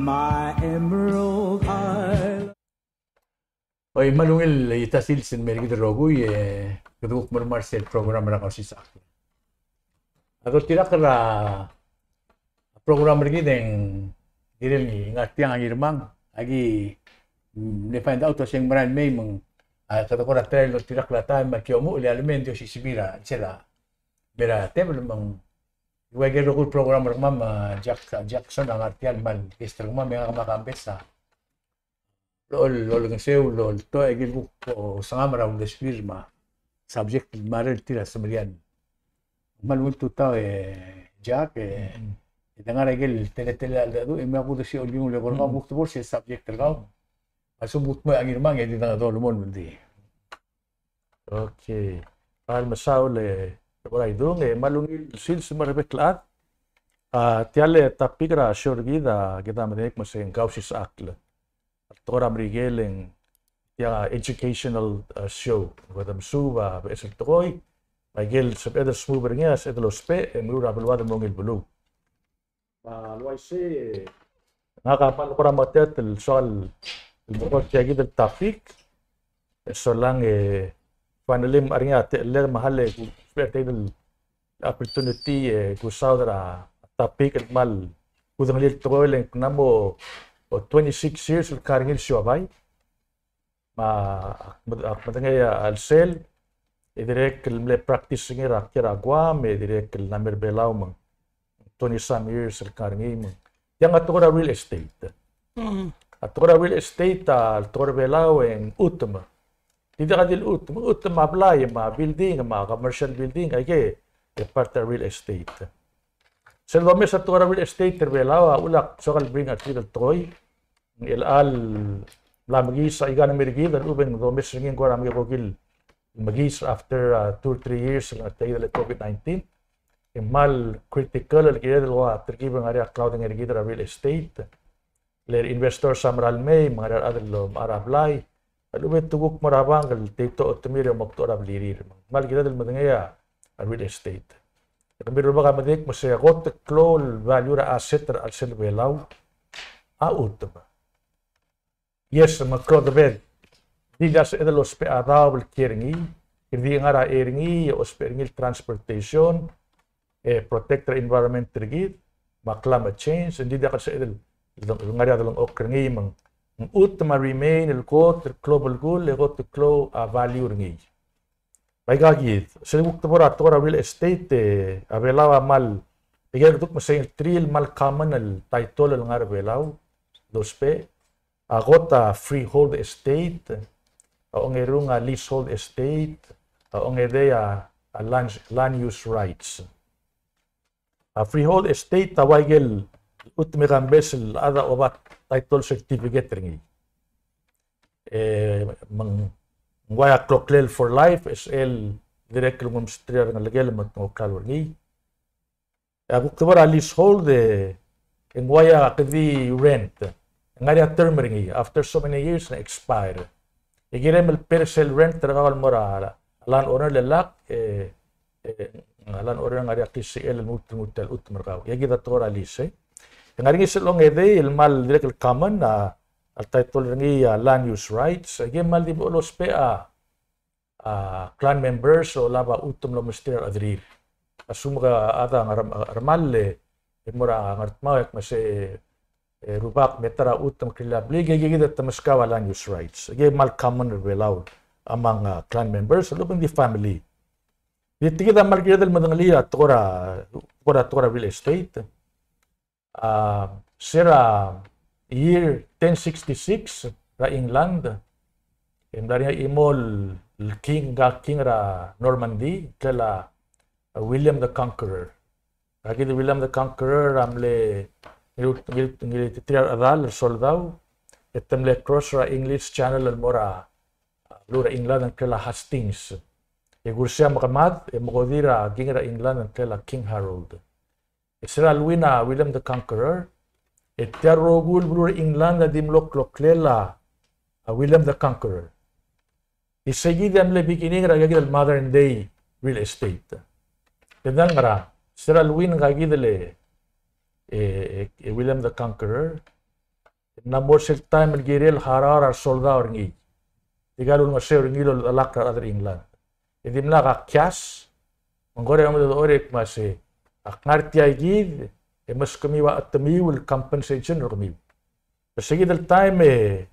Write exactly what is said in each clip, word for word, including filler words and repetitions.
My emerald isle. Oi, me a ungil el sils el mer kid el rokui, e kede kuk mermang er sel program er a Kausisechakl. A doltirakl er a program er kid e ng dirrek el ngar tiang a Ngirmang, aki, mm, mle find out el uasei ng merael mei me ng, a, kede kora try el doltirakl a taem me aki omuchel e a le mei e ng di osisiu er a, sel a, mei er a tebel me ng, ua ikel rokui el program er kemam, a, Jack, Jackson a ngar tiang el kmal guest er kemam, e ngak me a Kambes a lolengeseu, loltoech, e kid el kuk osengam er a uldesuir me a subject el mera el tir a semeriar. Me a ungil tutau e Jack, e, e de ngar er a ikel teletelel a cheldecheduch, e me ak uldesuir el ungil e kora kuk tebor sel subject er kau. A lsekum kuk mo er a Ngirmang e di dang dolemolem el di. Okay. Kmal mesaul e Raidung, e me a ungil sils me a rebek el chad. A, tia el topic er a show er kid a kede medengei el kmo se ng Kausisechakl. A tekoi er a Merikel e ng tia educational, a, show. Kede mesuub a beches el tekoi. Me a ikel sebeched el smuub er ngii a sebeched el ousbech e meruul er a beluad el mo ungil beluu. Me a le uaisei, ngak a kmal kora mengetet el soal el mo er tia kid el topic. E solang e finally me a ngar er ngii a techelled me a le kuk sbech er tia kid el opportunity e kusaod er a topic el kmal kudengelii el tekoi el ng kmo ng mo twenty-six years el ngar er ngii el siobai. Me ak med-, ak medengei a chelsel, e dirrek el mle practice er ngii er a kiei er a Guam, e dirrek el mla mer Belau me ng twenty some years el ngar er ngii me ng. Tiang a tekoi er a real estate. Mm. A tekoi er a real estate, a tekoi er a Belau e ng chutem. Di diak di el chutem, chutem a blai, me a building, me a commercial building, aike, e part er a real estate. Sel domes a tekoi er a real estate er Belau, a uchul ak soak el bring er tia el tekoi. Chelecha el mla mekiis a ika el mei er kid, a lechub e ng domes er ngii e ng kora mle kuk el mekiis after, uh, two or three years, uh, tia kid el COVID nineteen. E kmal critical el kired el ua telkib el ngar er ngii a clouding er kid er a real estate. Le investors a mera el mei, me ng ngar er ngii a rechad el omechar a blai. A lechub e te kuk mo er a bank el teito otemir e mo kto er a blirir. Me ng kmal kired el medengei a real estate. E kemiu el rubak a medengei el kmo se a kot el klou el value er a asset er a chelsel Belau a chutem. Yes, me a klou a debed. Di diak el sebeched el ousbech a daob el kiei er ngii, e di ngar er a er ngii, e ousbech er ngii el transportation, e protect er a environment er kid, me a climate change, e di diak el sebeched el, el ngar er ngii a delengchokl er ngii me ng, ng chutem a remain el kot el klou a belkul, e kot el klou a value er ngii. Bai ka kid, sel kuk tebor a tekoi er a real estate, e, a Belau a kmal, e kede kuk mesaing el three el kmal common el title el ngar er a Belau, dousbech, a kot a freehold estate, a ongerung a leasehold estate, a ongedei a, a land, land use rights. A freehold estate a ua ikel chutem e Kambes el chad a oba title certificate er ngii. E, me ng ua a kloklel for life, e sel dirrek el nguu mesterir a rengelekel me te nguu a klalo er ngii. E a kuk tebor a leasehold e ng ua a kede rent. Ng ngar er ngii a term er ngii, after so many years, ng expire. E kirem el pay er sel rent er kau el mo er a land owner el lak, e, e, a land owner a ngar er ngii a klisichel el lmuut, lmuut el chutem er kau. E a kid a tekoi er a lease, e. E ng ngar er ngii sel ongedei el kmal dirrek el common, a, a title er ngii a land use rights, e ke kmal di bo lousbech a, a clan members el olab a chutem el omesterir a rechederir. A lsekum ke chad a ngar er a, ngar er a mall e, e mo er a Ngardmau e kmo se, e, rubak me ta er a chutem el kirel a blil, e ke kid a te meskau a land use rights. E ke kmal common er a Belau among, a, clan members, a lechub e ng di family. Di tia kid a kmal kired el medengelii a tekoi er a, tekoi er a, tekoi er a real estate. A, se er a year ten sixty-six er a England, e mla er ngii a chimo el king, ngka el king er a Normandy, ngklel a William the Conqueror. Ngka kid William the Conqueror a mle ngil-, ngil-, ngiltiterir a rechedal el soldau, e te mle cross er a English Channel el mo er a, a, beluu er a England el ngklel a Hastings. E kursii a mekemad, e mekodir a king er a England el ngklel a King Harold. E se er a lwin a William the Conqueror, e tia el rokui el beluu er a England a di mlo kloklel a, a William the Conqueror. E sei kid a mle beginning er a kid el modern day real estate. E ng ngar er a, se er a lwin ngka kid el, e, e, e William the Conqueror. Ng mla mo er sel taem el kirel el harau er a resoldau er ngii. Tirka el ulengeseu er ngii el oldechelakl er a rechad er a England. E dimlak a kias, me ng kora medechor e kmo se, ak ngar tia kid, e meskemiu a chetemiu el compensation er kemiu. Be se kid el taem e,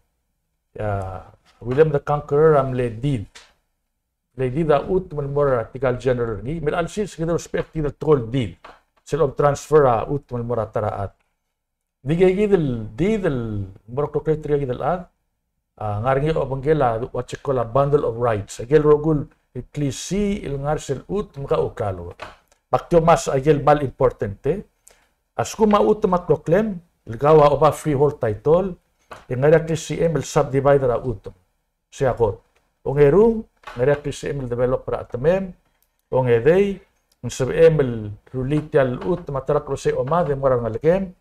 a, William the Conqueror a mle deed. Mle deed a chutem el mo er tirka el general er ngii, me a lsils se kid el ousbech er tia el tekoi el deed. Sel om transfer a chutem el mo er a ta er a chad. Ng di kid el deed el mo er a kloklir er tia kid el chad, a, ngar er ngii a obengkel a, what you call a bundle of rights. Aike el rokui el klisiich el ngar sel chutem me kau a klalo. Me ak di omes aike el kmal important, e. A lsekum a chutem a kloklem, el kau a oba freehold title, e ng ngar er ngii a klisiichem el subdivide er a chutem. Sei a kot. Ongerung, ng ngar er ngii a klisiichem el develop er a chetemem. Ongedei, ng sebechem el rullii tia el chutem a ta er a klosech e omad e mo er a rengelekem.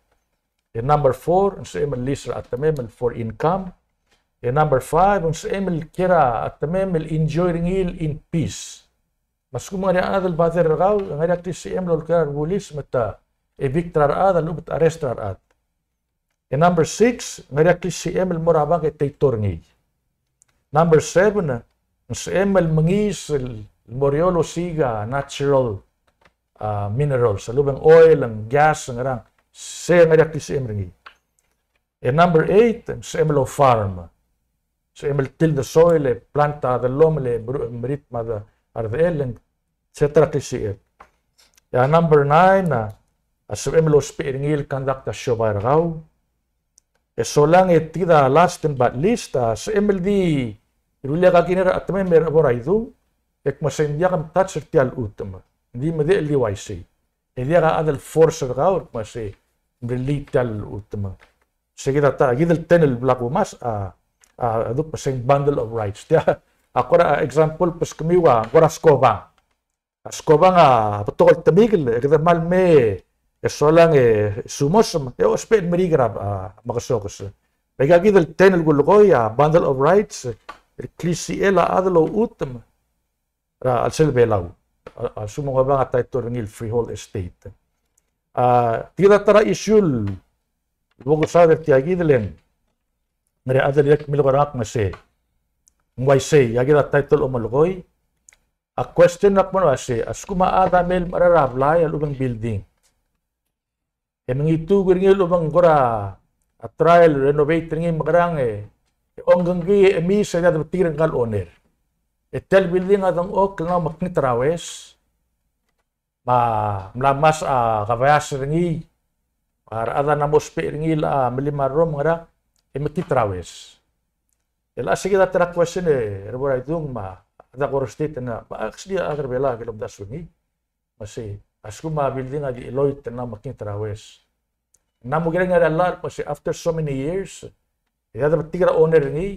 E number four, ng sebechem el lease er a chetemem el for income. E number five, ng sebechem el kiei er a chetemem el enjoy er ngii el in peace. Me a lsekum ng ngar er ngii a chad el bother er kau, e ng ngar er ngii a klisiichem el olekoi er a rebulis me te evict er a rechad, a lechub e te arrest er a rechad. E number six, ng ngar er ngii a klisiichem el mo er a bank e title er ngii. Number seven, ng sebechem el mengiis el mo er eou el osiik a natural, a, minerals, a lechub e ng oil, ng gas, ngerang, se ng ngar er ngii a klisiichem er ngii. E number eight, ng sebechem el farm. Sebechem el till the soil, e plant a dellomel, e meru-, merit me a de-, a redechel, e ng et cetera klisiich. E a number nine, a, a sebechem el ousbech er ngii el conduct a siobai er kau. E solang e tia kid a last and but least, a sebechem el di rullii a kakiner a chetemem me a rechebo er a idung, e kmo se ng diak mtouch er tia el chutem. Ng di medechel el di uaisei. E diak a chad el force er kau, e kmo se ng rullii tia el chutem. Se kid a ta, kid el ten el bla kumes, a, a, a duk me se ng bundle of rights. Tia, a kora example, beskemiu a, kora skobang. A skobang a betok el temikel, e kede kmal mei, e solang e sumosem, e ousbech el meriik er a, a, mekesokes. Me aika kid el ten el kulekoi, a bundle of rights, el klisichel a chad el ouchutem er a chelsel Belau. A, a lsekum ng obang a title er ngii el freehold estate. A, tia kid a ta er a issue el bo kusaod er tia kid el ng ngar er ngii a chad el dirrek el milekoi er ngak me se ng uaisei, aika kid a title el omelekoi. A question a kmo ng uaisei, a lsekum a chad a mei el mechar er a blai a lechub e ng building. E mengituk er ngii el lechub e ng kora try el renovate er ngii, mekerang e, e ongkengkii e chemiis e diak debetik er ngka el owner. E tia el building a dengchokl el mla mekngit er a ues. Me a mla ngmasech a kebeas er ngii. A rechad a mla mo ousbech er ngii el, a, melim a rrom, ngerang, e mekngit er a ues. E le se kid a ta er a question e, er a bo er a idung me a, a chad er a Koror State e ng, me a, actually a chad er a Belau a ki lomdasu er ngii. Me sei, a lsekum a building a di cheloit e ng mla mekngit er a ues. Ng mla mo kirel ngar er a llach, me sei, after so many years, e diak debetik er a owner er ngii,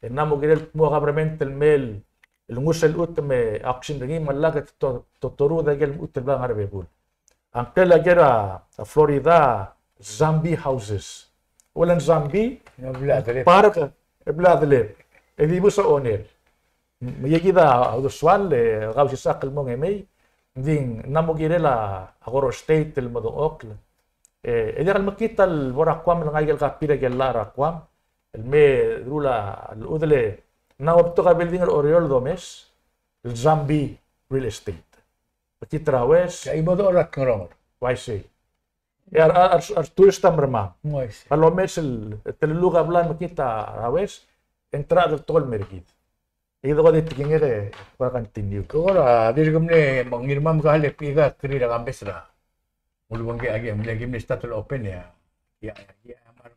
e ng mla mo kirel el kmo a government el mei el nguu sel chutem e auction er ngii me a lak e te to-, to-, toruul a ikel chutem el bla ngar er a bebul. A ngklel a ker a, a Florida, zombie houses. Well, ng zombie, e bla delep. Park, e bla delep. E di bus a owner. Me aika kid a uldesuel, e kau sisechakl el mong e mei, ng di ng mla mo kirel a Koror State el mo dengchokl. E, e diak el mekngit el bo er a Guam el nguu a ikel copy er a ikel llach er a Guam el me deruul a llechudel e ng mla mo betok a building er a Oreor el domes el zombie real estate. Mekngit er a ues. Ia, e mo dechor a kngerongel. Uaisei. E a re, a re, a re tourist a mermang. Uaisei. A lomes el, telelluk a blai, mekngit er a ues, e ng ta er a chad el tekoi el mer kid. E kede ko di tekingek e kora continue. Kora, a dirk mle, me ngii me a mekall e ika kirir a campus er a ulebengkek a ki mle, ki mle start el open e a. Ia, ia, ia, me a re,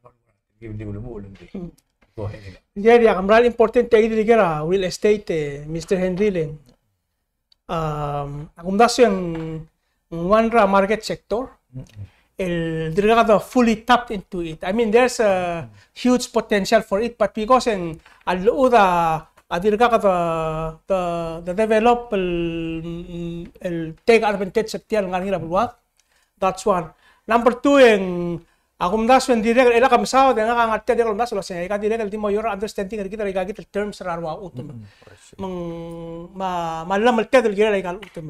ki di ulemuchel. Go ahead. Ia, ia, a mera el important e a kid el ker a real estate e, Mister Henry, le ng, um, a kumdasu e ng one er a market sector el dirkak de fully tapped into it. I mean, there's a huge potential for it, but because e ng a llechud a, a dirkak de, de, de develop el, el take advantage er tia el ngar er ngii er a beluad. That's one. Number two, e ng, a kumdasu e ng dirrek el, e lak a mesaod e ngak a ngar tia el dirrek el omdasu el uasei, aika dirrek el di mo your understanding er kid er aika kid el terms er a rua chutem. Mm, I see. Me ng, me a, me a llemelted el kirel aika el chutem.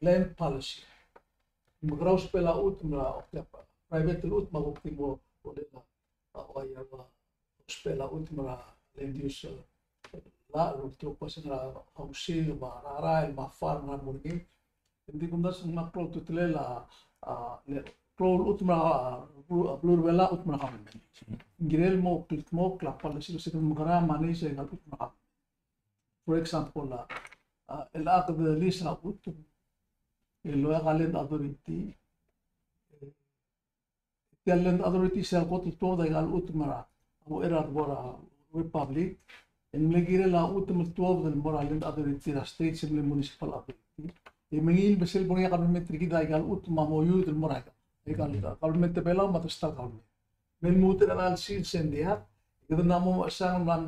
land policy. Me kede ousbech a chutem er a, okay, private el chutem me a kuk di mo, mo le a, a, a, a, ousbech a chutem er a land use, e, law, el ultuil er a housing, me a rarael, me a farm, me a mo er ngii. Ng di kumdasu me ng klou a ultutelel a, a, le, klou el chutem er a, a, beluu er a Belau a chutem er a government. Ng kirel mo, mo klou a policy, se kede mekerang e manage a ikal chutem er a government. For example, a, a, el chad el lease a chutem, el loia a land authority, e, tia el land authority sel kot el tuobed a ikal chutem er a, a uchei er a Belau er a Republic, e ng mle kirel a chutem el tuobed el mo er a land authority er a state, se el mle municipal authority. E mengiil me sel bo er ngii a government er kid a ikal chutem me a mo youth el mo er a ikal, ikal government er a Belau me a ta el state government. Me lmuut er a chelsel sel diak, e kede mla mo mechesang el mla,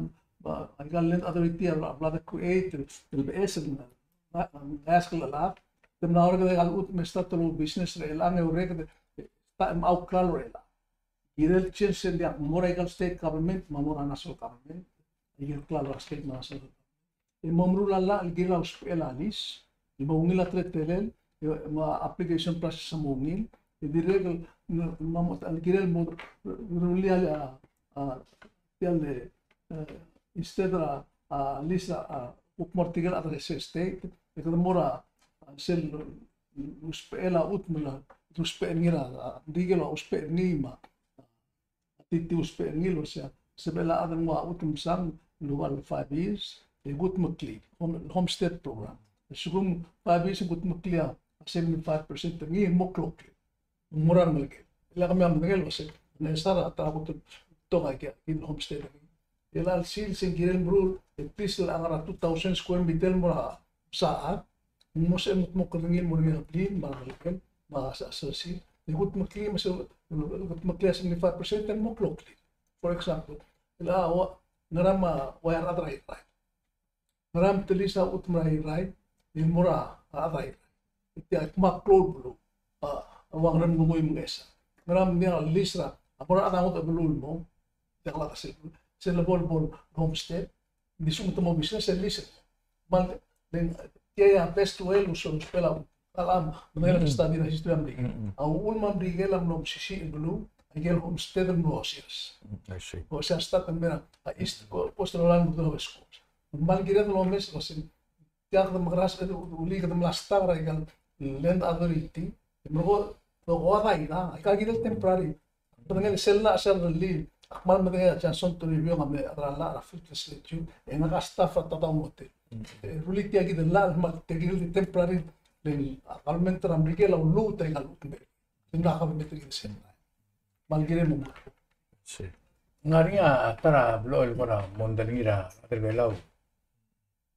a, a ikal land authority a bla, bla de create, el beches el, a, a, ask el chad, te mla orreked a ikal chutem me start el business er chelechang e orreked, e, ta, me a klalo er chelechang. Kirel change sel diak, mo er a ikal state government, me a mo er a national government, a ikal klalo er a state me a national government. E mo meruul a llach el kirel a usbechel a lease, e mo ungil a teletelel, e mo application process a mo ungil, e dirrek el, me, me, mo, el kirel mo, rullii a, a, tia el, e, instead er a, a, lease a, a, kuk mo er tirke el chad er a sel state, e kede mo er a, a, sel, usbechel a chutem el, usbechel ngii er a, a, tirke el usbechel ngii me a, a, tirke el usbechel ngii el uasei, sebechel a chad el nguu a chutem el msang el ua el five years, e kudmeklii, home, homestead program. A lsekum five years e kudmeklii a seventy-five percent er ngii e mo kloklii. Mo er a Melekeok. E le kemiu a medengei el uasei, ng mesa er a ta er a kot el tong a ikal homestead er ngii. E a lsils e ng kirel meruul, e please el ngar er a two thousand square meter el mo er a msa, a, ng mo sebechem el kudmeklii el mo er ngii a blil, me a Melekeok, me a se, se, se, e kudmeklii me se, kudmeklii a seventy-five percent e mo kloklii. For example, el a, ua, ngera me a ua er a chad er a Irrai. Ngera me te lease a chutem er a Irrai, el mo er a chad er a Irrai. E tia kmal klou el beluu, a, a ua ngera me ng mo mesa. Ngera me ng diak a lease er a, a mo er a chad a ngodech a beluu el mo, diak a sel, sel bo el, bo el homestead, ng di sekum te mo business e lease. Me le ng, tia a best way el us-, usbechel a, a, a, me ng study er a history er a Merikel. A uchul me a Merikel a mlo mesisiich el beluu, a ikel homestead el mlo sers. Mm, I see. Ko se a start el mei er a East Coast, Coast er a Holland me a West Coast. Me ng kired el omes el uasei, tia kede mekerang e, ulii kede mla start er a ikal land authority. E merekong, ko a daira, aika kirel temporary. Bedengel sel llach sel rellii, ak kmal medengei a Johnson Toribiong a mle chad er a llach er a Philippines Legislature, e ngak a staff er a Tadau Motel. E rullii tia kid el llach el kmal tia kirel di temporary Ng a government er a Merikel a uluut er a ikal me. Ng a government er a ikal sel. Me ng kirel mo. Ng ngar er ngii a ta er a blechoel el kora mondai er ngii er a rechad er a Belau. Ng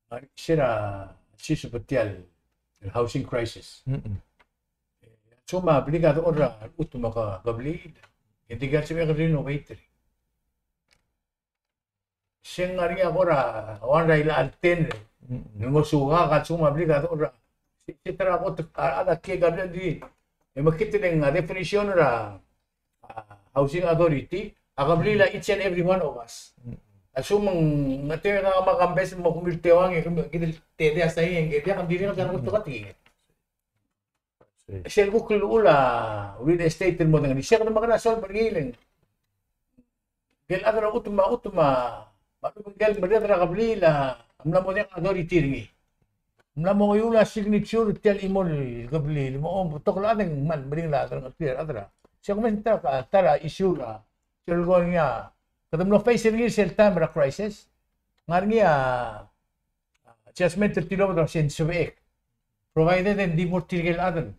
ngar er ngii se er a siseb er tia el housing crisis. Mm-mm. A lsekum a blik a dechor er a chutem me a kebliil, e ng dikea el sebechek el renovate er ngii. Se ng ngar er ngii a kora one er a ilecha el ten el ngosukak a lsekum a blik a dechor er a, se, se ta er a kot a, a, a kiei er a kebliil di. E mekngit el ng a definition er a, a, housing authority, a kebliil a each and every one of us. A lsekum ng, ng a teuang e ng kambes el mo kemiu el teuang e kemiu, kid el tedei a sain e ng diak, ng dirrek el diak el kot el tekingel. Sel kuk llechul a real estate el mo dengelii. Se kede mekera solve er ngii el ng, ngike el chad er a chutem me a chutem me a, me a lechub e ngike el merreder er a kebliil a mla mo diak a authority er ngii. Mla mo nguu a signature er tia el chimo el kebliil. Mo, mo betok el chad e ng kmal meringel a delengcheklir a rechad er a. Se kumes ta, ta er a issue er a, sel kuk ngar er ngii a, kede mlo face er ngii sel time er a crisis. Ng ngar er ngii a judgment er tirke el obed er a se ng sebechek. Provided e ng di mo er tirke el chad el,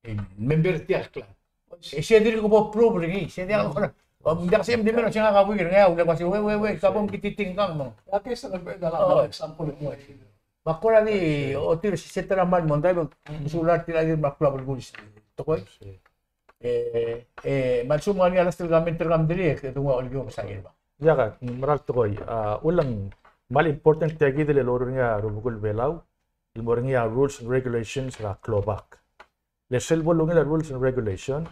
e, member er tia el clan. E se dirk bo prove er ngii, se diak kora. Ng diak se di mei el se ngak a buik er ngii a, ule kua se, we, we, we, ka bo mkititii ngkang, me ng. Example. Me a kora di, otir se ta er a mal mondai, me ng sular tir a di me a klou a belkul. Tekoi. E, e, me a lsekum ng ngar er ngii a last el comment er kau, Dirk, e te nguu a olkiu me sa ngii el ba. Ia, ka, mera el tekoi, a, uleng, kmal important tia kid el loruul er ngii a rubekul Belau, el mo er ngii a rules and regulations er a klobak. Le sel bo lungil a rules and regulation,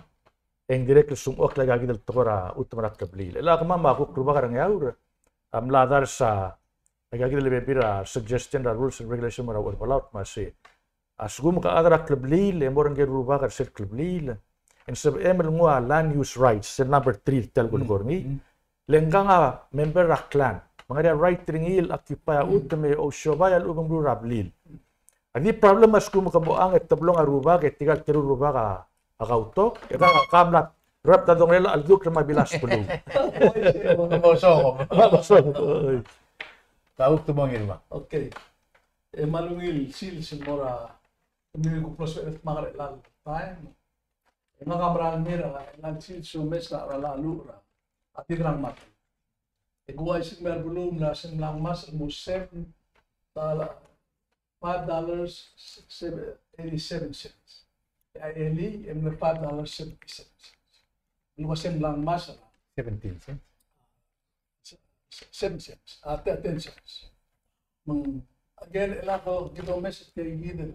e ng dirrek el smechokl aika kid el tekoi er a chutem er a kebliil. E le kemam a kuk rubak er a Ngeaur, a mla dars a, aika kid el bebil er a suggestion er a rules and regulation me a Uchelbelau me a se. A lsekum ke chad er a klebliil, e mo er ngike el rubak er sel klebliil, e ng sebechem el nguu a land use rights, sel number three er tia el kulekoi er ngii. Le ngkang a member er a clan, me ng ngar er ngii a right er ngii el occupy a chutem e ousiobai a lechub e ng meruul er a blil. A di problem a lsekum ke mochang e te blong a rubak e tirka el teru el rubak a, a kautok, e ka, ka mla rubak a dongelel a cheldukl me a bilas beluu. Mosong. Mosong. Oi. Ka kuk te mo ngii el ba. Okay. E kmal ungil sils el mo er a, kemiu el kuk mlo sebeched el dmak er chelecha el taem. E ngak a mera el mei er a chelecha el sils el omes er a, er a llach el uchei er a, a Dirk Rangmati. E kuk uaisei me a rebeluu el mla, se el mla ngmasech el mo seven dollar, five dollars, seven, eighty-seven cents. E a elii e mle five dollars, seventy-seven cents. El uase ng mla ngmasech a seventeen cents. Se-, se-, seven cents, a, te-, ten cents. Me ng, again, e le kede omes er tia kid el,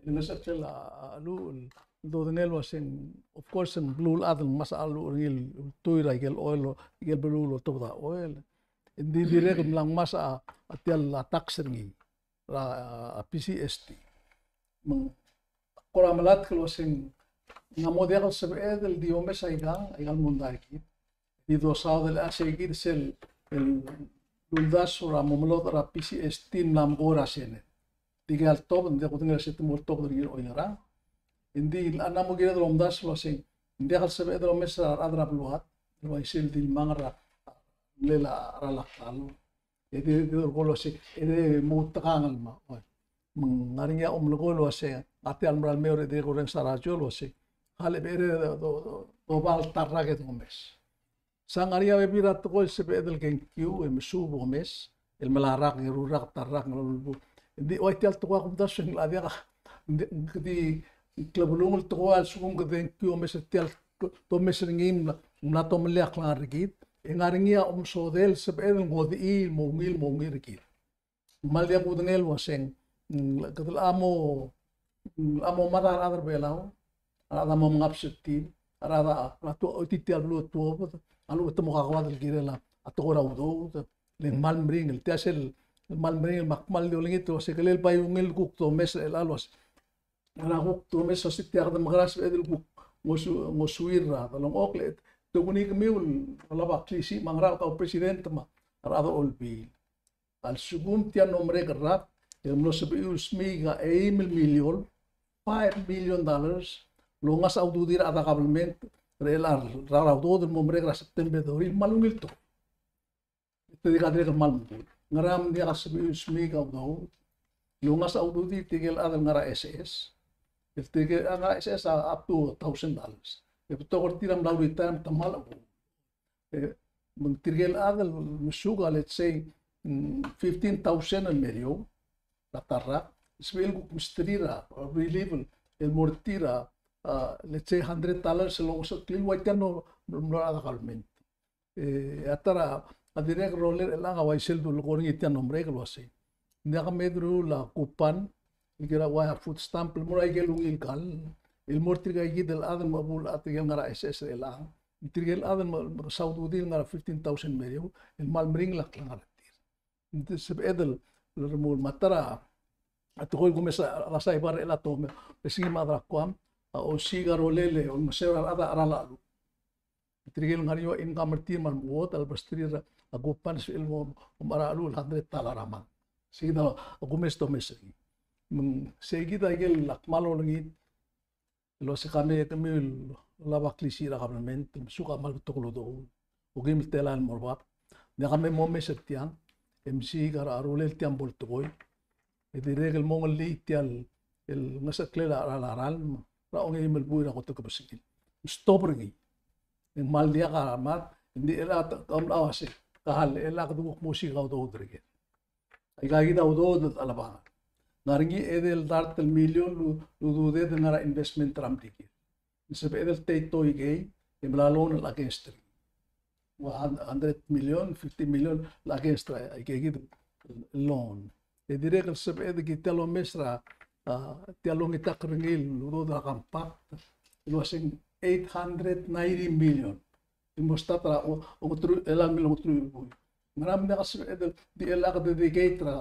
el omes er tia el, a, a, lu-, el dodengei el uaseng, of course, ng beluulechad el ngmasech a llach er ngii el ultuil er a ikel oil, ikel beluu el oltobed a oil. Ng di dirrek el mla ngmasech a, a tia el tax er ngii. Er a, a, P C S T. Me ng kora melatk el uaseng, ng mo diak el sebeched el di omes aikang, aikal mondai er kid. Di dosaod el uasei kid sel, el uldasu er a mo melodech er a P C S T el mla mekoi er a Senate. Tirke el tobed, ng diak kudengei er a se te mo tobed er ngii er oingerang. Ng di a mo kired el omdasu el uaseng, ng diak el sebeched el omes er a rechad er a beluad, el uaisei el di lmang er a, mle er a, er a Lakal. E di, di, di, ko el uasei, e di mo outekangel me a, oi. Me ng ngar er ngii a omelekoi el uasei, a tia el mera el mei e dirrek el orrenges a radio el uasei. Kmal becherei do, do, do, dobang el ta el rak e domes. Sa ngar er ngii a bebil er a tekoi el sebeched el kengkiu, e mesuub e omes, el melai a rak, ngeru el rak, ta el rak, ngeru el bu. Ng di, oi, tia el tekoi a kumdasu e ng locha diak a, ng di, ng di, klebelung el tekoi a lsekum kede kengkiu omes er tia el, domes er ngii, ng mla, ng mla tomellii a klengar er kid, e ngar er ngii a omesodel el sebeched el ngodechii el mo ungil, mo ungil er kid. Me ng diak kudengei el uaseng, mm, kede locha mo, mm, locha mo mad a rechad er a Belau, a rechad a mo mengabs er tir, a rechad a, a tu-, oititii a beluu e tuobed, a lechub e te mo kakoad el kirel a tekoi er a udoud, le ng kmal meringel, tia sel, kmal meringel, me ak kmal di olengit el uasei kele bai ungil el kuk domes er chelecha el uasei. Ngera kuk domes el uasei tia kede mekerang e sebeched el kuk ngosu-, ngosuir er a delengchokl e te kuk ngii kemiu el olab a klisiich me a ngerang, a president me a rechad er a Olbiil. A lsekum tia el mlo merek el rak, e mlo sebechiu el smiik a eim el miliol, five million dollars, el ongasech a ududir a rechad er a kabelment, er chelecha el rak er a udoud el mo merek er a September thirty, kmal ungil tekoi. Te di ka dirrek el kmal mengkul. Ngera me ng diak a sebechiu el smiik a udoud? Ng ulengasech a ududir tirke el chad el ngar er a S S. El tirke el ngar er a S S a up to thousand dollars. E betok er tir a mla retire me te kmal chebuul. E, me ng tirke el chad el mesuk a, let's say, mm, fifteen thousand el meriou er a ta el rak, sebechel kuk mesterir a relief el mo er tir a, a, let's say, hundred dollars el ongesecheklii el ua tia el mlo, mlo er a government. E, a ta er a dirrek el rolel er chelechang a uaisei el dulekoi er ngii tia el mlo merek el uasei, ng diak me deruul a coupon el kirel a ua food stamp el mo er a ikel ungil kall el mo er tirka kid el chad el mechebuul a tirke el ngar er a S S er chelechang. Tirke el chad el me, mesa ududir el ngar er a fifteen thousand meriou el kmal meringel a klengar er tir. Ng di sebeched el remuul me a ta er a tekoi el kumes a, a saibar er chelecha el tomesang me a chad er a Guam a osiik a rolel e olengeseu er a rechad a cheral a cheluch. Tirke el ngar er eou a income er tir me a lmuut a lebesterir a coupon el sebechel el mo, mo er a cheluch el hundred dollar a month. Sei kid a kumes el tomesang. Me ng sei kid a ikel kmal olengit el uase kemiu, kemiu el olab a klisiich er a government, mesuk a kmal betok el udoud. Okeim el telael el mo er bab. Ng diak me momes er tiang, e mesiik a rolel tia el bo el tekoi. E dirrek el mo ngellii tia el, el ngesecheklel a cheral a ralm er a ongeim el buil er a kot el kebesengil. Stop er ngii. E ng kmal diak a mad, ng di chelecha te, kom mla uase, ka chelecha kede kuk mo osiik a udoud er kid. Aika kid a udoud el chelebangel. Ngar er ngii edei el dart el million el u-, el ududed el ngar er a investment er a Merikel. Ng sebeched el teito ikei, e mla loan el against er ngii. Ua hundred million, fifty million el against er a, aika kid el loan. E dirrek el sebeched kid tia el omes er a, a, tia el ongitakl er ngii el udoud er a compact el uaseng eight hundred ninety million. Ng mo start er a, o, ongeteruich, el mle ongeteruich el buil. Ngera me ng diak el sebeched el di chelecha kede dedicate er a,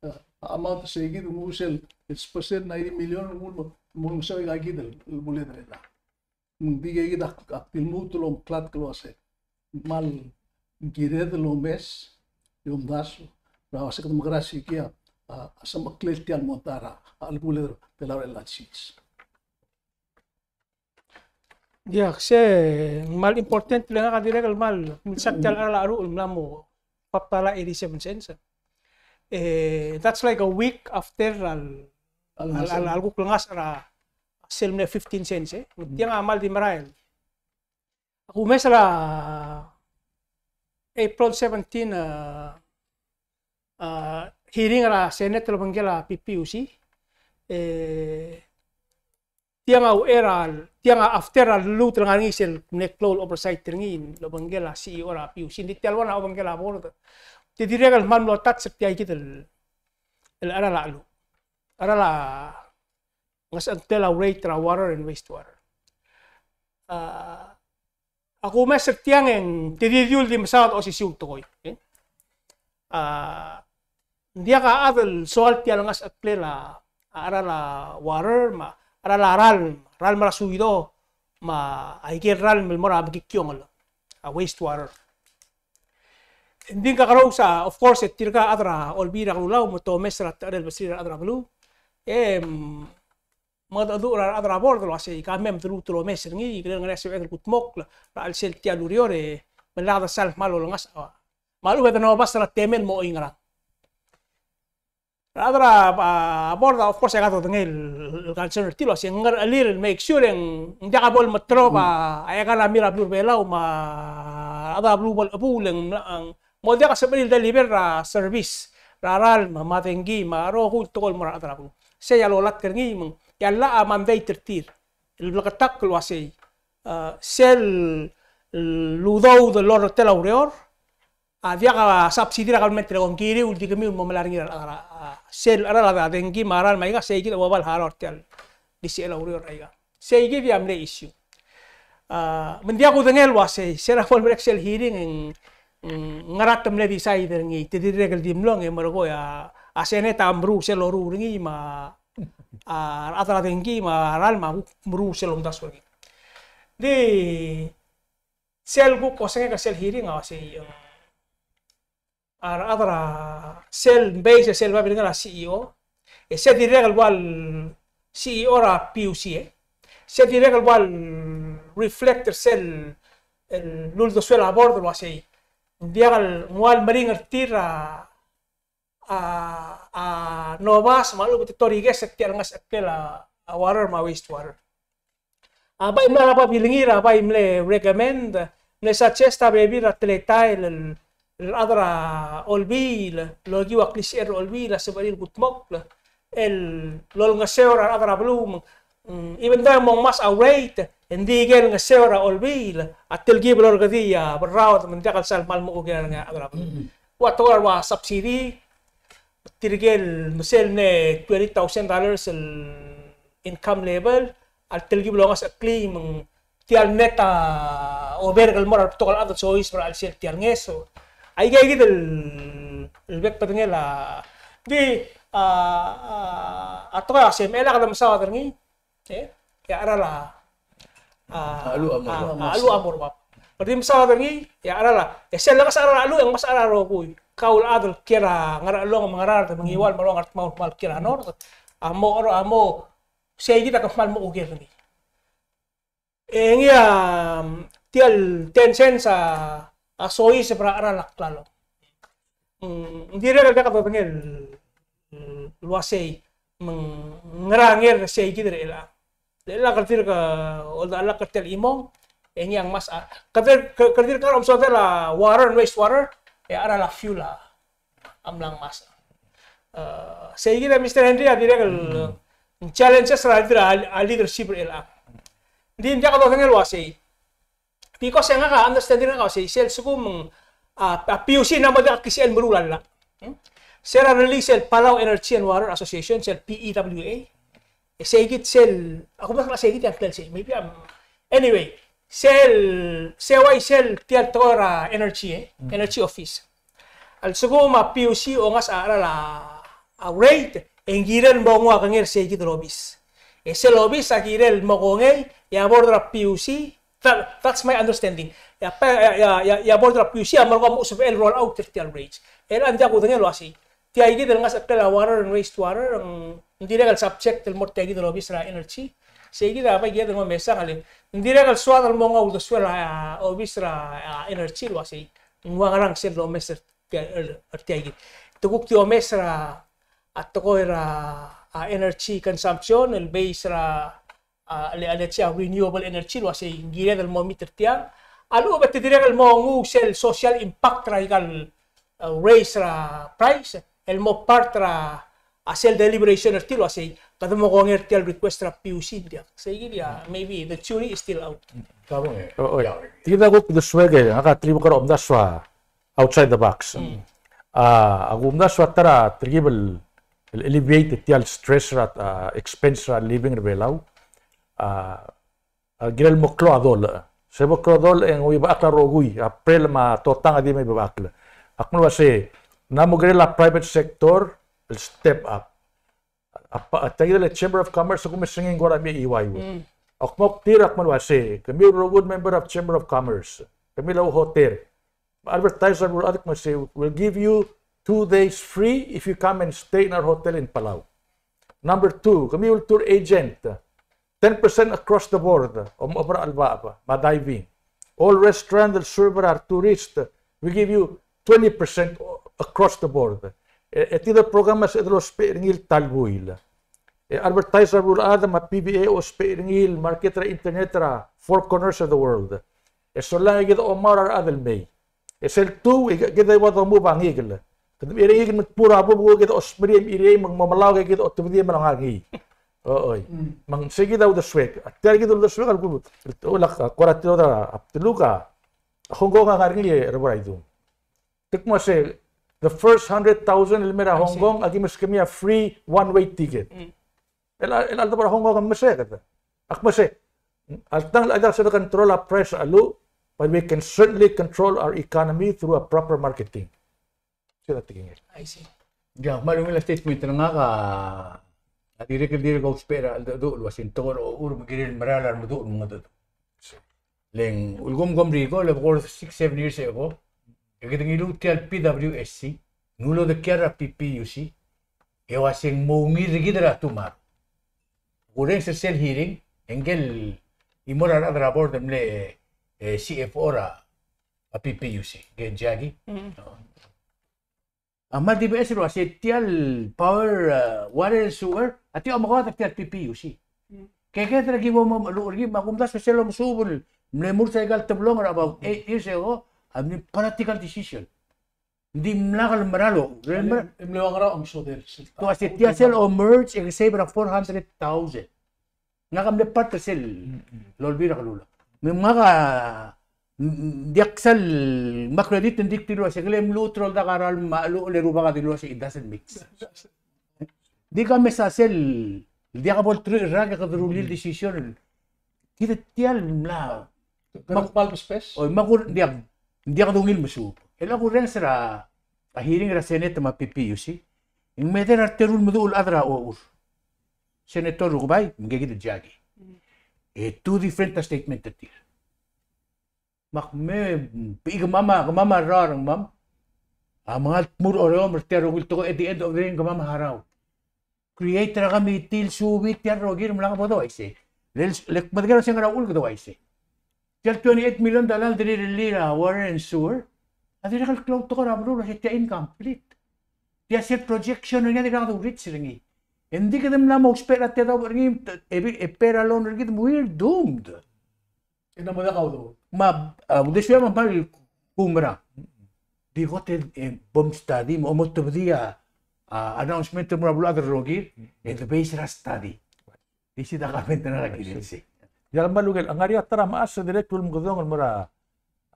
a, amount er sei kid el nguu sel, el spend sel ninety million el mo, mo olengeseu aika kid el, el buled er chelechang. Ng di aika kid a, a di lmuut el omeklatk el uase ng kmal kired el omes e omdasu er a uase kede mekerang er sei kid a, a, a semecheklel tia el mondai er a, a, chelebulir er a Belau er chelecha el sils. Diak, se ng kmal important le ngak a dirrek el kmal milsa tia el cheral a cheruchel el mla mo five dollar eighty-seven cents. E, that's like a week after a, a, a, a, a kuk lengasech er a sel mle fifteen cents, e. Tiang a kmal di merael. A kumes er a April seventeen, a, a, hearing er a Senate el obengkel a P P U C, e, tiang a uchei er a, tiang a after a lluut el ngar er ngii sel mle klou el oversight er ngii el obengkel a C E O er a P U C, ng di tia el one a obengkel a board. Te dirrek el kmal mlo touch er tia kid el, el cheral a cheluch. Cheral a ngesechel a rate er a water and wastewater. A, a kumes er tiang e ng te di dilu el di mesaod a osisiu el tekoi, e. A, ng diak a chad el soal tia el ngesecheklel a, a cheral a water, me a cheral a ralm, ralm er a suido, me aike el ralm el mo er a mekikiongel, a wastewater. Ng di kakerous a, of course, e tirka a chad er a Olbiil er a Kelulau me te omes er a techerel besirir a rechad er a beluu. E, mm, me kede cheduch er a rechad er a board el uasei, ka mei me de lmuut el omes er ngii, e kirel ngar er ngii a sebeched el kudmokl er a chelsel tia el ureor, e, me lak de sal kmal olengasech a, me a lechub e de nobas er a temel el mo oingerang. A rechad er a, a, board, of course, e kede dodengei el, el concern er tir el uasei ng ngerchelir el make sure e ng diak a bo lemeterob a, a economy er a beluu er a Belau me a rechad er a beluu bo lechebuul e ng, ng mo diak a sebechir el deliver er a service er a ralm me a dengki me a rokui el tekoi el mo er a rechad er a beluu. Sei a lolatk er ngii me ng, e a llach a mandate er tir el bleketakl el uasei, a, sel, el udoud el orretel a ureor, a diak a subsidy er a government el ko ng kiriu el di kemiu el mo melai er ngii er a, a, sel cheral a dengki me a ralm me aika, sei kid a ua bo el harau er tia el di sel a ureor er aika. Sei kid a mle issue. A, me ng diak kudengei el uasei, sel a bo lemerek sel hearing e ng, ng ngera te mle decide er ngii, te dirrek el di mlong e merekong e a, a Senate a meruul sel loruul er ngii me a, a rechad er a dengki me a ralm a kuk meruul sel omdasu er ngii. Di sel kuk osengek er sel hearing a uasei, e, a rechad er a sel base, sel babilngel a C E O, e se dirrek el ua el C E O er a P U C, e se dirrek el ua el reflect er sel, el uldesuel a board el uasei, ng diak el nguu a meringel er tir a a, a, nobas me a lechub e te torikes er tia el ngesecheklel a, a water me a waste water. A bai mla er a babilngir a bai mle recommend, mle suggest a bebil er a teletael el, el chad er a olbiil, el okiu a klisichel er a olbiil a sebechir el kudmokl el lolengeseu er a rechad er a beluu. Mm, even though e mo ngmasech a rate, e ng di ikel ngeseu er a olbiil a telkib el orrekedii a berraod me ng diak el sal kmal mo oker er ngii a rechad er a beluu. Ua tekoi er a ua subsidy, tirke el mesel mle twenty thousand dollars el income level, a telkib el ongesecheklii me ng tia el net a oberk el mo er a rebetok el chad el soiseb er a chelsel tia el ngeso. Aikakid el, el bek el bedengel a, di, a, a, a tekoi a se me a kede mesaod er ngii, e, e a cheral a, a, a cheluch a mo er bab. A cheluch a mo er bab. Kede di mesaod er ngii, e a cheral a, e sel lengesechel a cheral a cheluch, e ng mesechel a rokui. Kau el chad el kiei er a Ngerchelong me a Ngaraard me a Ngiwal me a Ngertmau me a kiei er a north, a mo, a mo, seikid a kmal mo oker er ngii. E ngii a, tia el ten cents a, a soiseb er a cheral a klalo. Mm, ng dirrek el diak dodengei el, mm, el uasei, me ng ngera ngii er seikid er chelechang. Chelechang kede dirk oldechelakl er tia el chimong, e ngii a ngmasech a, kede, kede dirk ngar er a omesodel a water and waste water, e a cheral a fuel a a mla ngmasech. E, seikid a Mister Henry a dirrek el, mm, challenges er a leader, a leadership er chelechang. Ng di ng diak dodengei el uasei. Because e ngak a understanding er ngak a uasei, sel lsekum, a, a P U C a mo diak a klisichel el meruul a llach. Hmm? Sel a release el Palau Energy and Water Association, sel P E W A. E seikid sel, a kumdasu el seikid a ngklel sei, maybe I'm, anyway, sel, se uai sel tia el tekoi er a energy, e, mm, energy office. A lsekum a P U C a ongasech a cheral a, a rate, e ng kirel mo nguu a kengei er seikid el obis. E sel obis a kirel mo kongei, e a board er a P U C, that, that's my understanding. E a, e a, e a, e a board er a P U C a mo er ngii a mo sebechel el roll out er tia el rates. E chelechang ng diak kudengei el uasei. Tia ikid el ngesecheklel a water and waste water, ng, ng dirrek el subject el mo er tia ikid el obis er a energy. Seikid a bai kired el mo mesang a le, ng dirrek el soad el mo nguu a uldesuel a, a, obis er a, a, energy el uasei. Ng ua ngerang sel domes er tia, er, er tia ikid. Te kuk di omes er a, a tekoi er a, a, energy consumption, el base er a, a, le, le, a renewable energy el uasei ng kired el mo meet er tiang. A lechub e te dirrek el mo nguu sel social impact er a ikal, a, raise er a price, el mo part er a, a, sel deliberation er tir el uasei, kede mo kongei er tia el request er a P U C ng diak. Seikid a, maybe the jury is still out. Kabong e. O, oi. Tia kid a kuk uldesuek e, ngak a telkib el kora omdasu a outside the box. Mm. A, a kumdasu a ta er a telkib el, el alleviate tia el stress er a, a, expense er a living er a Belau. A, a kirel mo klou a dolech. Se bo klou a dolech e ng oibechakl a rokui, a April me a totang a di mo oibechakl. Ak mle uasei, ng mo kirel a private sector el step up. A pa, a tia el Chamber of Commerce a kumes er ngii ng kora mei uaiu. Mm. Ak mo ktir, ak mle uasei, kemiu el rokui el member of Chamber of Commerce, kemiu el hotel, advertise er a rechad el kmo sei, we'll give you two days free if you come and stay in our hotel in Palau. Number two, kemiu el tour agent, ten percent across the board, om, oba er a chelebacheb, me a diving. All restaurant el serve er a retourist, we give you twenty percent across the board. E, e tia el program a sebeched el ousbech er ngii el ta el buil. E advertise er a rechad me a P V A a ousbech er ngii el market er a internet er a four corners of the world. E solang e kede omau er a rechad el mei. E sel two, e kede ua domuub a ngikel. Kede mei er a ngikel me te bur a bub e kede ousmerii e mei er a, me ng mo melaok e kede otebedii me ng ngar ngii. O, oi. Mm. Me ng seikid a uldesuek. A tia kid a uldesuek a lku, el, el, a kora tirka a bdeluk a Hong Kong a ngar ngii er a Belau. Te kmo sei, the first hundred thousand el mei er a Hong Kong, a ki meskemiu a free one way ticket. Mm. El, el, el debo er a Hong Kong a meseked. Ak mo sei, alta ng, alta ng sebeched el control a price er a cheluch, but we can certainly control our economy through a proper marketing. Sei a tekingel. I see. Ia, me a ungil a statement er ngak a, a dirrek el dirrek el ousbech er a cheldecheduch el uasei ng tekoi er a ochur me kirel el merael a remeduch el mengedecheduch. Le ng ulekum kom recall, e bo kora six, seven years ago, e kede ngiluu tia el P W S C, ng ulodekial er a P P U C, e uasei ng mo ungil er kid er a tomorrow. Kurrenges er sel hearing, e ngike el chimo er a rechad er a board el mle, e, C F O er a, a P P U C, ngike el Jackie. Mm. O. A kmal di beches el uase tia el power, eh, water and sewer, a tia omekoad er tia el P P U C. Keked er a ki bo mo meluchel er ngii, me a kumdasu e sel omesuub el mle murs er aika el teblong er a about eight years ago, a mle practical decision. Ng dimlak el mera el, e mle ua ngera a omesodel. Te uase tia sel omerge e ke save er a four hundred thousand. Ngak a mle part er sel lolbiil er a kelulau. Me ngak a, ng diak sel, me a credit, ng di kuk dilu el uase kele mluut el oldak a ralm me a cheluch el rubak a dilu el uase it doesn't mix. Di ka mesa sel, diak bo el truich el rak e kede rullii el decision. Kid a tia el mla. Kmal bespes. Oi, me a kur, ng diak, ng diak dungil mesuub. El a kurrenges er a hearing er a Senate me a P P U C. Ng mei er a reteru el meduch el chad er a ochur. Senator Rukebai, me ngke kid el Jackie. E two different a statement er tir. Me ak me, pii kemam a, kemam a rrau a rengmam a mengal tmuu er a Oreor er tia el rokui el tekoi, at the end of the day, kemam a harau. Create er a committee el suub tia el rokir me lak bo de uaisei. Le, le kmedekel a se ngera uchul kede uaisei. Tia el twenty-eight million dollar el dirrek el lir a water and sewer a dirrek el klou tekoi er a beluu el uase tia incomplete. Tia sel projection er ngii a dirkak de reach er ngii. Engdi kede mla mo ousbech er a tedobech er ngii, e, e pay er a loan er kid, we're doomed. E ng mo diak a udoud. Me a, a, uldesuel me a kmal kumerang. Di kot e, e, bom study, me omotebedii a, a, announcement el mo er a beluulechad el rokir, e de base er a study. Di sei a kabelment er a kirir sei. Diak el kmal ungil, ng ngar er ngii a ta er a mechas e dirrek el ulemekedong el mo er a,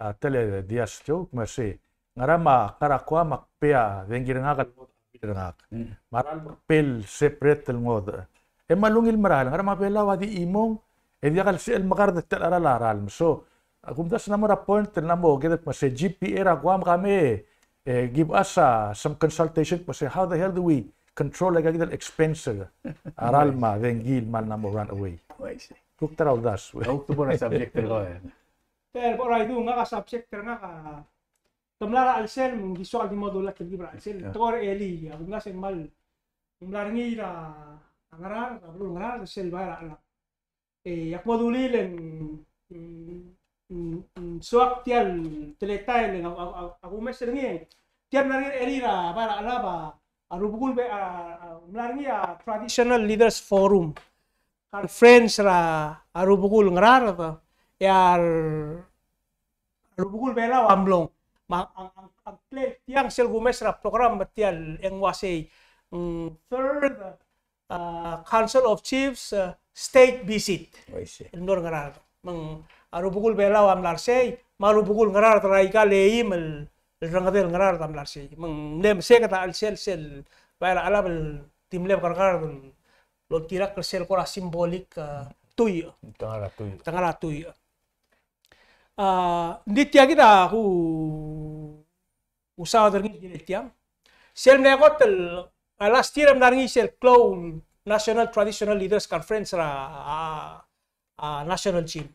a, tele dias joke, me sei. Ngera me a kar a Guam a kbea dengki er ngak el ngodech er ngak. Mm. Me a ralm a kbel separate el ngodech. E kmal ungil merael, ngera me a Belau a di chimong, e diak el sebechel el mekard er tia el cheral a ralm. So, a kumdasu ng mla mo er a point el ng mla mo kede me se G P A er a Guam ka me, e, give us, a, some consultation, me se how the hell do we control aika kid el expense a ralm me a dengki el kmal ng mla mo run away. Oh, I see. Kuk ta er a uldasu. Kuk ta er a subject er kau, e. Te, bo er a idung, ngak a subject er ngak a Te mla er a chelsel, me ng di soak el di mo dulii a telkib er a chelsel. Yeah. Tekoi er a elii, a kumdasu e ng kmal, ng mla er ngii er a Ngaraard, a beluu er a Ngaraard, sel bai er a chelab. E ak mo dulii e ng, mm, mm, mm, soak tia el teletael e ng, a, a, a, a kumes er ngii e ng, tia el mla er ngii er a elii er a bai er a chelab a, a rubekul Be-, a, a, mla er ngii a Traditional Leaders Forum Conference er a, a rubekul Ngaraard, e a rubekul Belau a mlong. Me a, a, a, a ngklel tiang sel kumes er a program me tia el ng uasei, mm, third, uh, Council of Chiefs, uh, state visit. Oh, I see. El mlo er a Ngaraard. Me ng a rubekul Belau a mla er sei, me a rubekul Ngaraard er aika el eim el, el rengedel Ngaraard a mla er sei. Me ng mle meseked a chelsel sel bai er a chelab el di mle bekerkard el oltirakl er sel kora symbolic, uh, tuiech. Te ngar er a tuiech. Te ngar er a tuiech. A, ng di tia kid a ku, kusaod er ngii el kirel tiang. Sel mle kot el, a, last year e mla er ngii sel klou el National Traditional Leaders Conference er a, a, a, National Gym.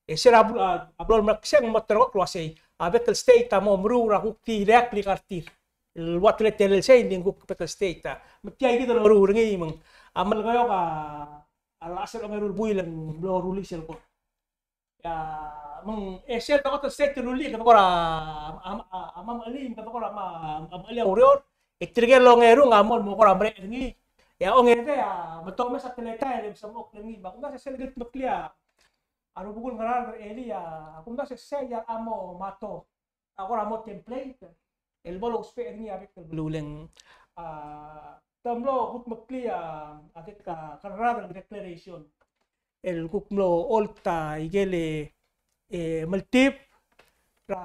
E sel a blo-, a, a blo el mekeseng el mo terrekokl el uasei, a bek el state a mo meruul er a kuk di ileakl el ika er tir el ua teletelel sei, ng di kuk bek el state a. Me tia kid el loruul er ngii me ng, a, Melekeok a, a locha sel ongeru el buil e ng mlo rullii sel kot. A, me ng, e sel tekoi el state el rullii, kede kora, a, a, a, a, me a mechelii, kede kora me a, a, mechelii a ureor, e tirke el ongeru a mo, mo kora merek er ngii. E a ongedei a, me te omes a teletael e msemechokl er ngii. Me a kumdasu e sel kldmeklii a rubekul Ngaraard er a elii a, a kumdasu e sei a mo mato. A kora mo template el bo lousbech er ngii a bek el beluu el ng, a, te mlo kudmeklii a, a bek a kerraod el declaration el kuk mlo olt a ikel, e, meltib er a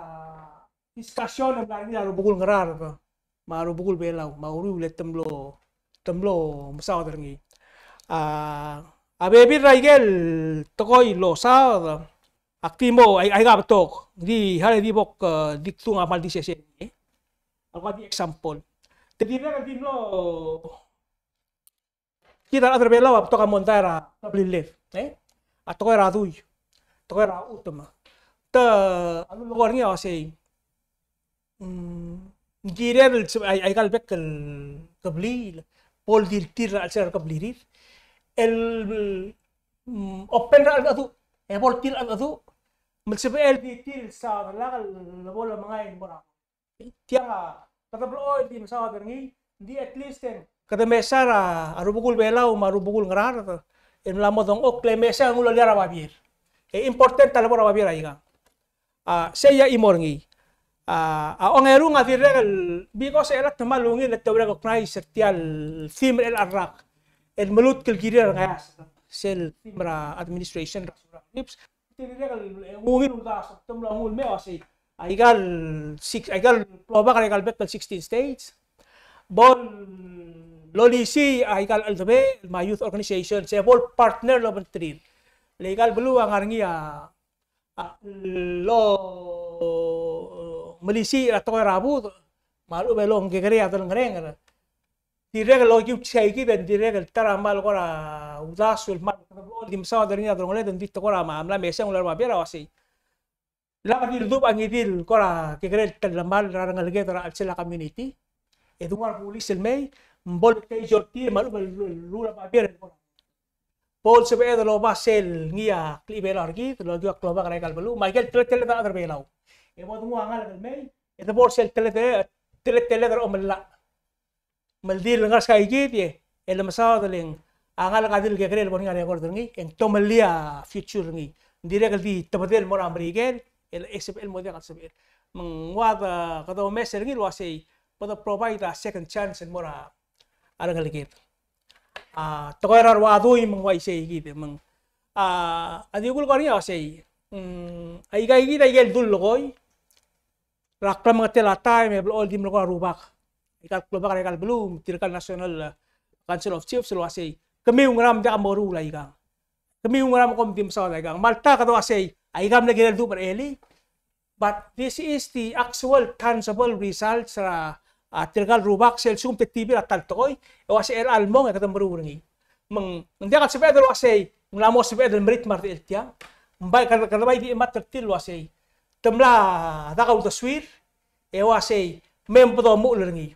discussion el mla er ngii a rubekul Ngaraard me a rubekul Belau me a uriul e te mlo, te mlo mesaod er ngii. A, a bebil er a ikel tekoi el losaod, ak di mo, ai, aika betok, di, hale di bo k, e, di kdung a kmal di sesei, e. Ak di example. Te dirrek el di mlo, kid a rechad er a Belau a betok a mondai er a keblilled, e. A tekoi er a dui, tekoi er a chutem. Te, a lulekoi er ngii a uasei, mm, ng kired el se-, ai-, aika el bek el kebliil, bo el di tir er a chelsel a rekeblirir. El, mm, open er a cheldecheduch, e bo el tir er a cheldecheduch, me ng sebechel di tir el saod er a lak el bo lemengai el mo er a. Tiang a, kede blechoel di mesaod er ngii, ng di at least e ng kede mesa er a rubekul Belau me a rubekul Ngaraard el mla mo dengchokl e mesa e ng ulelia er a babier. E important a lebo er a babier a ikang. A, sei a chimo er ngii. A, a ongerung a dirrek el, because e le te kmal ungil el te recognize er tia el theme er chelecha el rak el meluut el kirir a rengeasek, sel theme er a administration er a Reeves. Te dirrek el, e, ungil uldasu, te mla ungil el mei a uasei, aika el six, aika el klobak er aika el bek el sixteen states, bo lolisiich aika el cheldebechel me a youth organization, se bo el partner el obengterir. Le aika el beluu a ngar er ngii a a, lomelisiich er a tekoi er a budech, me a lechub e longkekerei a delengcherenger. Dirrek el okiu sei kid e ng dirrek el ta er a kmal kora uldasu el kmal kede blechoel di mesaod er ngii a delongeled, e ng di te kora mla mesa e ng ulelia er a babier a uasei, lak di ledubech a ngii di el kora kekerei el telemall er a rengeleked er a chelsel a community. E dengua a rebulis el mei, me bo el teiso er tir me a lechub e lulul a babier el kora bo lsebeched el oba sel ngii a klechibelau er kid, el okiu a klobak er aika el beluu, me aike el teleteled a rechad er a Belau. E bo dengua a ngalek el mei, e de bo er sel teleteled, teleteled er a omellach. Me le di el ngar er sei kid e, e le mesaod el ng a ngalek a di el kekerei el bo er ngii a record er ngii, e ng tomellii a future er ngii. Ng dirrek el di tebedel el mo er a Merikel, e le sebechel el mo diak el sebechel. Me ng ua de kede omes er ngii el uasei, bo de provide a second chance el mo er a a rengeleked. A, tekoi er a rua dui me ng uaisei kid, me ng, a, a di kuk kora ngii a uasei, mm, aika kid aike el dullekoi er a klemengetel a taem e blechoel di melekoi a rubak. Aika el klobak er aika el beluu, tirka el National, uh, Council of Chiefs el uasei, kemiu ngera me diak moruul aikang. Kemiu ngera me kom di mesaod aikang. Me alta kede uasei, aika mle kirel duubech er a elii. But this is the actual tangible results er a, a, tirka el rubak sel lsekum te tibir a ta el tekoi, e uasei chelecha el mong e kede meruul er ngii. Me ng, ng diak el sebeched el uasei, ng mla mo sebeched el merit me a redechel tiang. Ng bai kede, kede bai di chemat er tir el uasei, te mla dak a uldesuir, e uasei, me bo domuchel er ngii.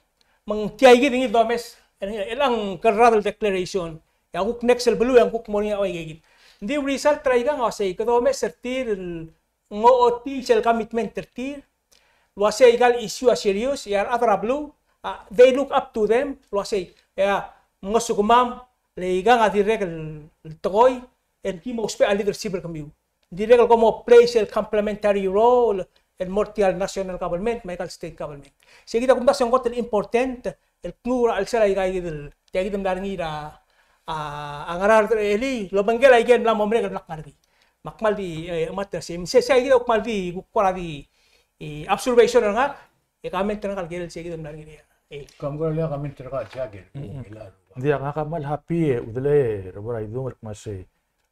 Me ng tia kid ngii el domes, er ngii, chelechang kede rechad el declaration, e a kuk next el beluu e ng kuk mo er ngii a uaikakid. Ng di result er aikang a uasei, kede omes er tir el ng ochotii sel commitment er tir, el uasei aika el issue a serious, e a rechad er a beluu, a, they look up to them, el uasei, e a, mngesukemam, le aikang a dirrek el, el tekoi, el ki mo ousbech a leadership er kemiu. Ng dirrek el kom mo play sel complementary role el mo er tia el national government me aika el state government. Sei kid a kumdasu e ng kot el important el knguu er a chelsel aika kid el, tia kid el mla er ngii er a, a, a Ngaraard er a elii, el obengkel aike el mla mo merek el mla kngar er ngii. Me ak kmal di, e, chemat er sei, me sei, sei kid a kmal di, kuk kora di, e, observation er ngak, e comment er ngak el kirel sei kid el mla er ngii er a elii. Kom kora lua comment er ngak, Jack, e, mm, mm. Ng di ngak a kmal happy, e, udel e, Rebor Aidung el kmo sei,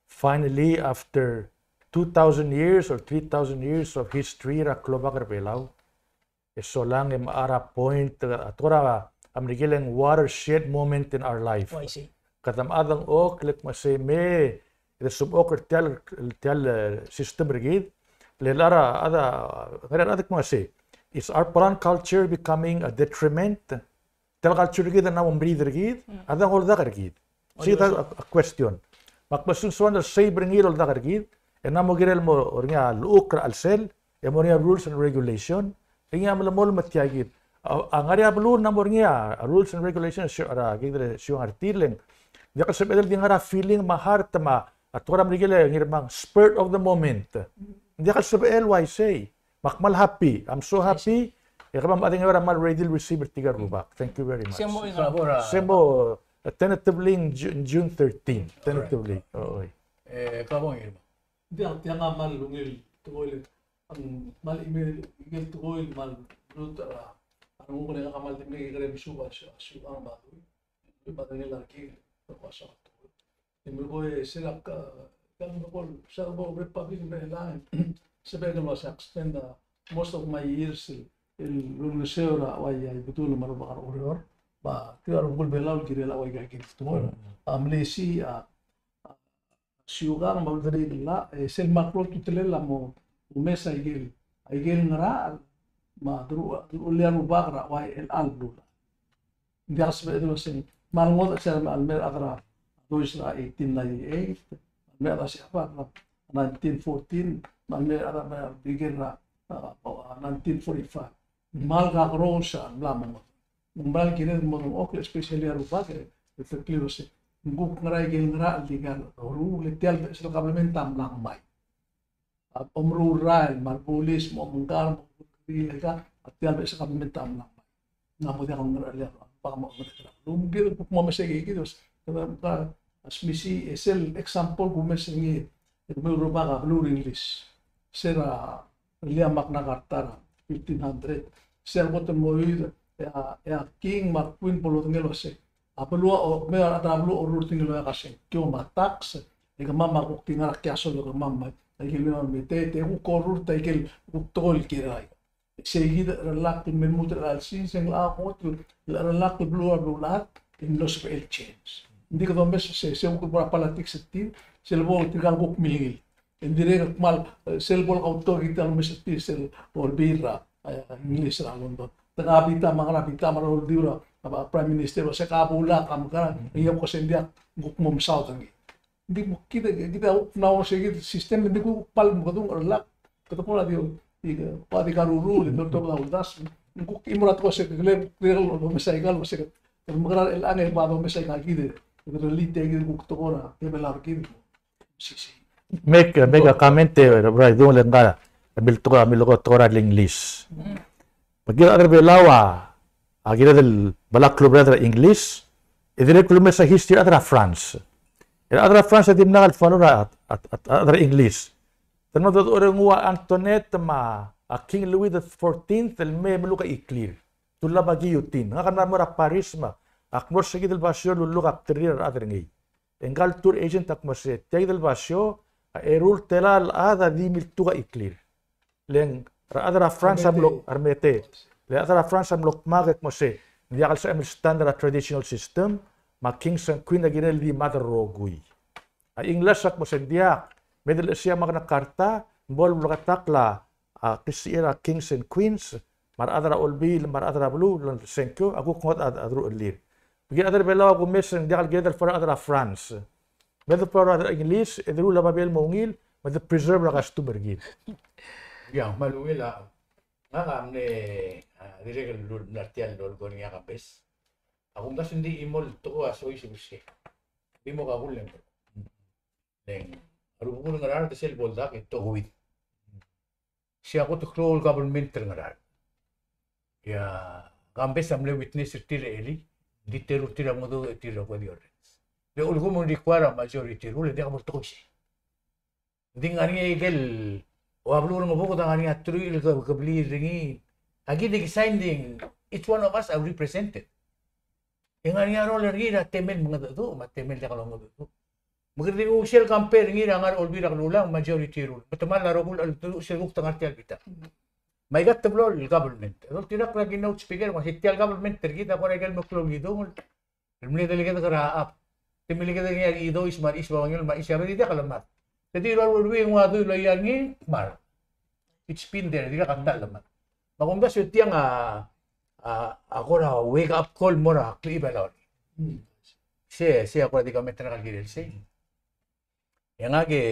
finally, after two thousand years or three thousand years of history er a klobak er a Belau, e solang e mechar a point, a tekoi er a Merikel e ng watershed moment in our life. Oh, I see. Kede mla dengchokl el kmo sei me, e de sebechokl er tia el, tia el, e, system er kid, le a rechad a, a ngar er a rechad el kmo sei, is our Prahran culture becoming a detriment? Tia el culture er kid a mla mo meriid er kid, a dang oldak er kid. Sei a, a question. Me ak kmo sei ng soal el save er ngii el oldak er kid, e ng mo kirel mo er ngii a llechukl er a chelsel, e mo er ngii a rules and regulation, e ngii a melemolem me tia kid. A, a ngar er ngii a beluu el ng mo er ngii a rules and regulation, se-, er a kid el siukang er tir el ng diak el sebeched el di ngar er a feeling me a heart me a tekoi er a Merikel e ngii el kmo ng spur of the moment. Ng diak el sebechel el uaisei. Me ak kmal happy. I'm so happy. E kemam a chad er a Ngaraard a kmal ready el receive er tirka el rubak. Thank you very much. Se mo, se mo, uh, tentatively in Ju-, June thirteen. Tentatively. Oi. E, kabo ngii. Ng diak, ng diak a kmal ungil tekoi el, ng kmal ungil, ungil tekoi el kmal lmuut er a, a renguk el ngak a kmal di mle kekerei el mesuk a, a, siukang me a dui. Di medengei a rekik, e ko a soak el tekoi. E mle ko e se er a ka, ka mle ko, se er a ko Republic me a lang, sebechek el uasei ak spend a most of my years el, el ulengeseu er a uai a Ibedul me a rubak er a Oreor. Me tirka el rubekul Belau el kirel a uai a kid el tekoi. A mle si a, a siukang me a uldesuir el llach, e sel kmal klou a ultutelel a mo omes a ikel, a ikel ngerachel, me a deru-, deruchellii a rubak er a uai el chelecha el beluu. Ng diak el sebeched el uasei, me a lengodech sel me a, me a rechad er a Dois er a eighteen ninety-eight, me a rechad er a Siabal er a nineteen fourteen, me a rechad er a Merikel er a, a, a, nineteen forty-five. Ng kmal kakerous a mla mo. Ng kmal kired el mo dengchokl, especially a rubak, e te clear se. Ng kuk ngera ikel ngerachel el di kal, oruul, e tia el beches el kabelment a mla ngmai. A omeruul el rael, me a rebulis, me a omengkar, me a omengkar, a tia el beches el kabelment a mla ngmai. Ng mo diak a ngerachel, bak mo ngerachel. Ng kired el kuk mo mesa ikei kid, e, a smisi, e sel example kumes er ngii, e kemiu el rubak a beluu er a English. Se er a early Magna Carta er a fifteen hundred. Se el kot el mo er, e a, e a king me a queen bo lodengei el uase a beluu a, o, me a rechad er a beluu a orrenges el oeak a sengkio me a tax, e kemam a kuk di ngar er a kiasol e kemam a, a ikel me te, te kuk orrenges a ikel kuk tekoi el kirel. Sei kid a cherellakl el me lmuut er a chelsel, se ng locha kot el cherellakl el beluu er a beluulechad, e ng mlo sebechel el change. Ng di kede omes se, se kuk bo er a politics er tir, sel bo tirka el kuk milngil. E ng dirrek el kmal, e, sel bo lekautok er tir el omes er tir, sel bo lebebil er a, e, English er a London. Te ka bita me a ngera, bita me a roldiu er a, a, Prime Minister, se ka bo lak a mekera, e ng ko se ng diak kuk mo mesaod er ngii. Ng di kuk kid, kid a kuk mla er sei kid el system, ng di kuk kmal mekedung er a rak. Kede kora di, di, kora di karuruul, di doltobed a uldasu. Ng kuk chimo er a tekoi se kede, kede, kede omes aika el, se kede, kede mekerang el chang e kede omes aika kid, kede relate kid kuk tekoi er a, e Belau er kid. Mek, mek a comment e, Brai Dung, le ngka, a miltekoi, a milekoi tekoi er a English. Me kid a rechad er a Belau a, a kired el bo lak klubed er a English, e dirrek el kumes a history er a rechad er a France. E a rechad er a France a dimlak el follow er a, a, a, a rechad er a English. Te mlo dodechor e nguu a Antoinette me a King Louis the fourteenth el me meluk a chiklir. Te ulab a guillotine. Ngak a mla mo er a Paris me ak mo er se kid el basio el uluk a bdelulir a rechad er ngii. E ngka el tour agent a kmo se, tia kid el basio a eru el telael el chad a di miltuk a chiklir. Le ng a rechad er a France a mlo, a remete. Le a rechad er a France a mlo kmak e kmo se, ng diak el sebechem el stand er a traditional system, me a kings and queen a kirel di mad el rokui. A English a kmo se ng diak, me de lechesii a Magna Carta, ng bo el bleketakl a a klisichir a kings and queens, me a rechad er a olbiil, me a rechad er a beluu, el sengkio, a kuk ngodech a, a deruchellir. Me kid a rechad er a Belau a kumes e ng diak el kired el follow a rechad er a France. Me de follow a rechad er a English, e deruul a babier el mo ungil, me de preserve er a custom er kid. Ia, me a leuil a, ngak a mle, a, dirrek el lul-, mla er tia el lolekoi er ngii a Kambes. A kumdasu e ng di chimo el tekoi a soiseb er sei. Di mo kakull e ng Le ng, a rubekul Ngaraard sel bo ldak e te COVID. Sei a kot el klou el government er Ngaraard. Ia, Kambes a mle witness er tir el, di teru er tir a mengedecheduch er tir el kuk di orrenges. Le ulekum ng require a majority rule, e ng diak bo el tekoi sei. Ng di ngar er ngii a ikel, ua beluu er a Ngebuked a ngar er ngii a truich el ke-, kebliil er ngii. A kid a ki sign, di ng, each one of us are represented. E ngar er ngii a role er ngii er a temel mengedecheduch, me a temel diak longedecheduch. Me kede di nguu sel compare er ngii er a ngar er a Olbiil er a Kelulau, majority rule. Me te kmal a rokui el cheldecheduch sel kuk te ngar tia el bita. Me aika te blo el government. E doltirakl er a keynote speaker, me se tia el government er kid a kora ikel meklou el kidung el mle delegate er a chap. Te mle delegate er ngii a Idois me a Isibabangel me a Isabel, e diak lemad. Te di ua Uruguay e ng ua dui el loia er ngii, kmal. It's been there, dirkak a ta el lemad. Me a kumdasu e tiang a, a, a kora wake up call el mo er a klechibelau. Hmm. Se, se a kora di comment er ngak el kirel sei. E ngak e,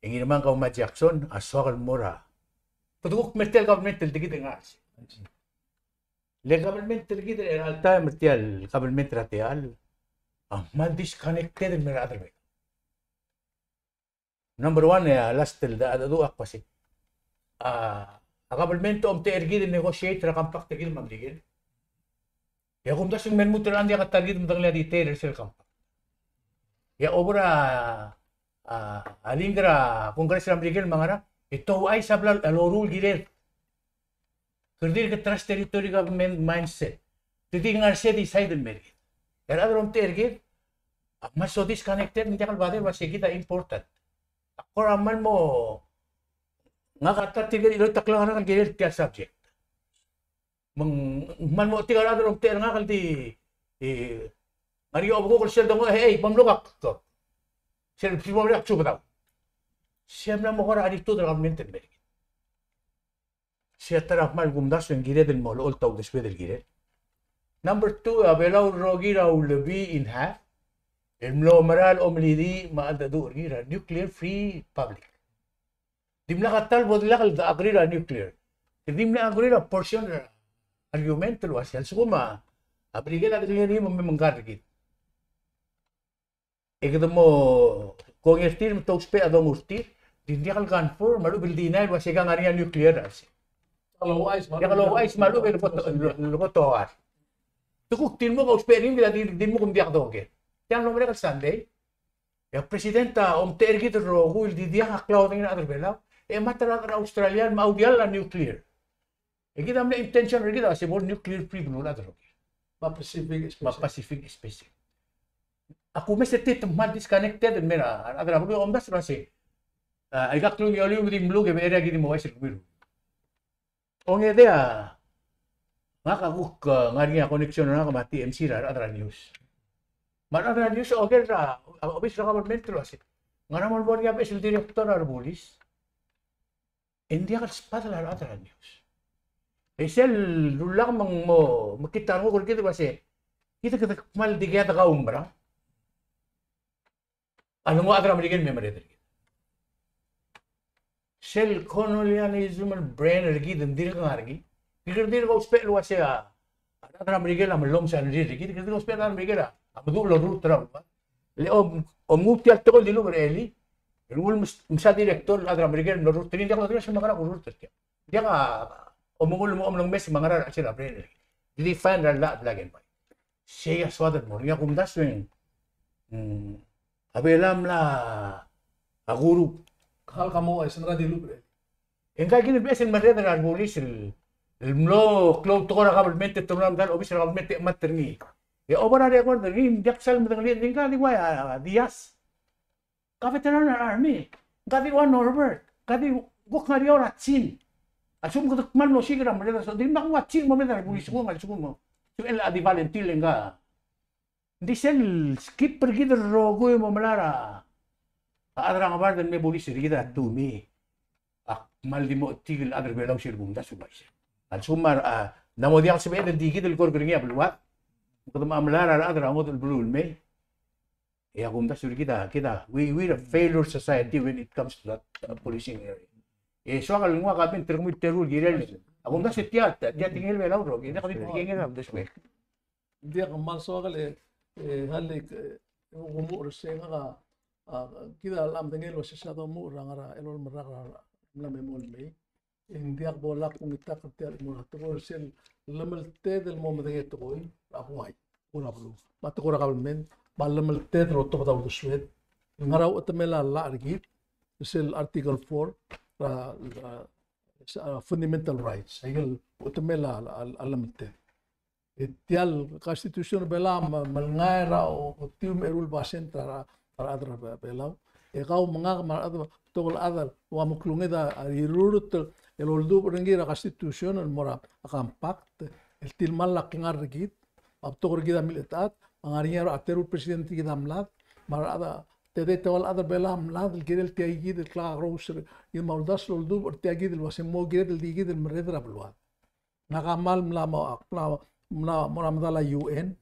e Ngirmang kau me a Jackson, a soak el mo er a. Kede kuk mer tia el government el di kid e ngar sei. Le government er kid er a chelecha el taem er tia el government er a techall, a kmal disconnected el me er a chad er a Belau. Number one, e a last el, a, a, a, a, a government a omtechei er kid el negotiate er a compact er kid me a Merikel. E a kumdasu e ng me lmuut er a diak a ta er kid el medengelii a detail er sel compact. E a obor a, a, a link er a Congress er a Merikel me a ngerang, e te ouchais a bla loruul el kirel. Kede dirk trust territory government mindset. Te di ngar er sei e decide el mer kid. E a rechad el omtechei er kid a kmal so disconnected, ng diak el bother el uase kid a important. A kora kmal mo, ngak a ta tirke el chiloit a klengar er ngak el kirel tia el subject. Me ng kmal mo tirke el rechad el omtechei er ngak el di, e, ngar er ngii a obekuk el sel dongu, e, e, bo mluk a kuk. Sel, sel bo mluk a subedau. Sei a mla mo kora attitude er a government el mer kid. Sei a ta er a kmal kumdasu e ng kired el mo olecholt a uldesued el kirel. Number two, a Belau el rokir a ulebii in half, el mlo mera el omelidii me a cheldecheduch er ngii er a nuclear free republic. Dimlak a ta el bo lak el agree er a nuclear. Kede di mle agree er a portion er a argument el uasei a lsekum a Merikel a diak el ngii me mengkar er kid, e kede mo kongei er tir me te ousbech a domu er tir, di ng diak el confirm me a lechub e deny el uasei ng ngar er ngii a nuclear er a chelsel. Diak el ouchais me a lechub e le bo to-, le bo toar. Te kuk di mo ousbech er ngii, di, di mo kuk diak doker. Tiang el mlo merek el Sunday, e a president a omtechei er kid el rokui el di diak a klaodengei er a rechad er a Belau, e mad er a rechad er a Australia el mo audiall a nuclear. E kid a mle intention er kid a se bo el nuclear free beluulechad el rokir. Me a Pacific, me a especially. Pacific especially. Ak omes e te kmal disconnected el mei er a rechad er a beluu e omdasu el uasei, a, aika klungiolel me di mluk e becherei a kid el mo uaisei el kemiu. Ongedei a, ngak a kuk, a, ngar er ngii a connection er ngak me a T M C er a rechad er a news. Me a rechad er a news a oker er a, a, obis er a government el uasei, ngera me bo er ngii a beches el director er a rebulis e ng diak el sbadel a rechad er a news. E sel rullak me ng mo, me kid a renguk er kid el uasei, kid a kede kmal dikea de kaumerang a lenguu a rechad er a Merikel el me merreder er kid. Sel colonialism el brain er kid ng dirk ngar er ngii. Kid a dirk ousbech el uasei a rechad er a Merikel a mellomes a rengrir er kid. Kid a dirk ousbech a rechad er a Merikel a meduch el orrurt er a Belau. Le om, omnguu tia el tekoi el dilubech er a elii, e nguu el mes-, mesa director el chad er a Merikel el mlo orrurt er ngii, ng diak lodengei el uasei me ngera kurrurt er tiang. Ng diak a, omenguu el mo, omengmes me a ngera er a chelsel a brain er kid. Di define er a llach el black and white. Sei a soad el mo er ngii. A kumdasu e ng, mm, a Belau a mla a group. Kau a mo uaisei, ng ngera dilubech er ngii? E ngka kid el beches el merreder er a rebulis el, el mlo klou el tekoi er a government e te rullii a medal obis er a government e chemat er ngii. E obo er a record er ngii, ng diak sal medengelii, ng di ngka di ua, a, Diaz. Ngka veteran er a army. Ngka di ua Norbert. Ngka di kuk ngar er eou er a chin. A lsekum kede kmal mlo siik er a merreder, so, di mak ua chin mo merreder er a rebulis, kung a lsekum mo. So, el a di volunteer el ngka. Ng di sel skip er kid el rokui el mo melai er a, a chad er a ngebard el me bulis er kid a Tumi. Ak kmal di mo chetik el chad er a Belau sel kumdasu el uaisei. A lsekum a, a, ng mo diak el sebeched el di kid el kork er ngii a beluad, kede mo melai er a rechad er a ngodech el beluu el mei. E a kumdasu er kid a, kid a, we, we're a failure society when it comes to that, uh, policing area. E soak el nguu a kabin er kemiu el teru el kirel. A kumdasu tia, tia tekingel Belau el rokir, e kede tekingel a kumdasu e. Ng diak, kmal soak el, e, e, halik, e, kumuchel er sei. Ngak a, a, kid a locha medengei el uasei se a domuchel er a ngar er a elolem el rak er a mla me mong el mei. E ng diak bo lak kungitakl er tia el mo er a tekoi er sel llemelted el mo medengei a tekoi er a buai, er a beluu, me a tekoi er a government, me a llemelted el otobed a uldesued. Ngar er a uchetemel a llach er kid, sel Article four, er a, er a, er a fundamental rights, aikel uchetemel a, a, a llemelted. E tia el Constitution er a Belau a me, melngai er a o-, otiu me a eru el basent er a, er a rechad er a Be-, Belau. E kau me ngak me a rechad, betok el chad el ua mo klunged a rirurt el oldubech er ngii er a Constitution el mo er a Compact, el tilemall a klengar er kid, me a betok er kid a milechetechat, me a ngar er ngii a teru el president er kid a mlad, me a rechad a, tedei, te ua el chad er a Belau a mlad el kirel tia kid el klekakerous er kid me a uldasu el oldubech er tia kid el uasei mo kired el di kid el merreder er a beluad. Ngak a kmal mla mo, mla, mla mo er a medal a U N,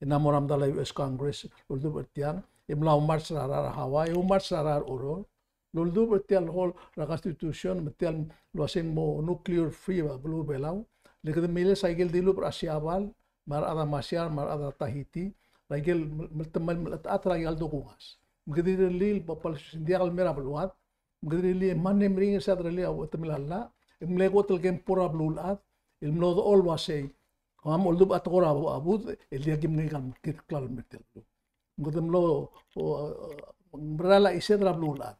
e ng mo er a medal a U S Congress el oldubech er tiang, e mla oumarch er a rael er a Hawaii, oumarch er a rael er a Oreor, el oldubech er tia el whole er a Constitution, me tia el uasei ng mo nuclear free a beluu er a Belau, le kede miles a ikel dilubech er a Siabal, me a rechad er a Marshall, me a rechad er a Tahiti, er a ikel mel-, mel-, mel-, melechetechat er a ikel dokungas. Me kede rirellii el bo-, bo lsebechir el diak el mei er a beluad, me kede rirellii e mle meringel sel derellii a uchetemel a llach, e mle kot el kempo er a beluulechad, el mlo dechor el uasei, kemam a oldubech a tekoi er a budech, el diak kim ngii a kid el klalo el mer tia el beluu. Me kede mlo, o, o, mera el chised er a beluulechad.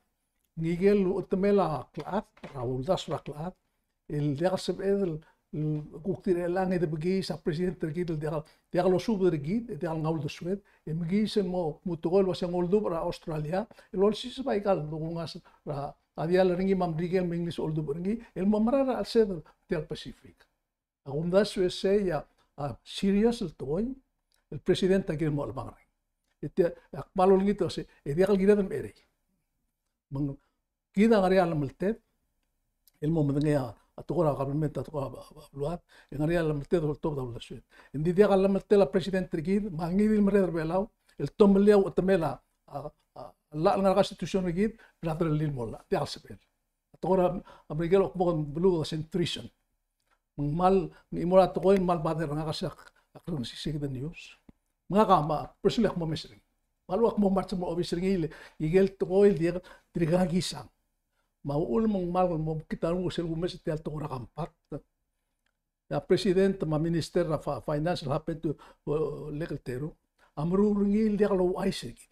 Ngike el uchetemel a klechad, er a uldasu er a klechad, el diak el sebeched el, el kuk tirke el ngii a debekiis a president er kid el diak, diak losubed er kid, e diak el nguu a uldesued, e mekiis el mo, mo tekoi el uasei ng oldubech er a Australia, el olsiseb aika el dokungas er a, a diall er ngii me a Merikel me a English a oldubech er ngii, el mo mera er a chelsed er tia el Pacific. A kumdasu e sei a, a serious el tekoi, el president a kirel mo chelebangel er ngii. E tia, ak kmal olengit el uasei, e diak el kired el mecherei. Me ng kid a ngar er ngii a llemelted el mo medengei a tekoi er a government, a tekoi er a, a, a beluad, e ngar er ngii a llemelted el oltobed a uldesued. Ng di diak a llemeltel a president er kid, me a ngii di el merreder er a Belau, el tomellii a uchetemel a, a, a llach el ngar er a Constitution er kid, bla derellii el mo llach, diak el sebechel. A tekoi er a Merikel a kmo ng beluu a centrist. Me ng kmal, ng chimo er a tekoi el kmal bother er ngak a sel ak, ak rongesii kid el news. Me ngak a, me a personally ak mo omes er ngii. Me a lechub ak mo march el mo obis er ngii el, ikel tekoi el diak, tirka a kisang. Me a uchul me ng kmal mo mekngit a renguk sel kumes er tia el tekoi er a compact. A president me a minister er a fi-, finance el happen to, uh, legal teru. A meruul er ngii el diak louchais er kid.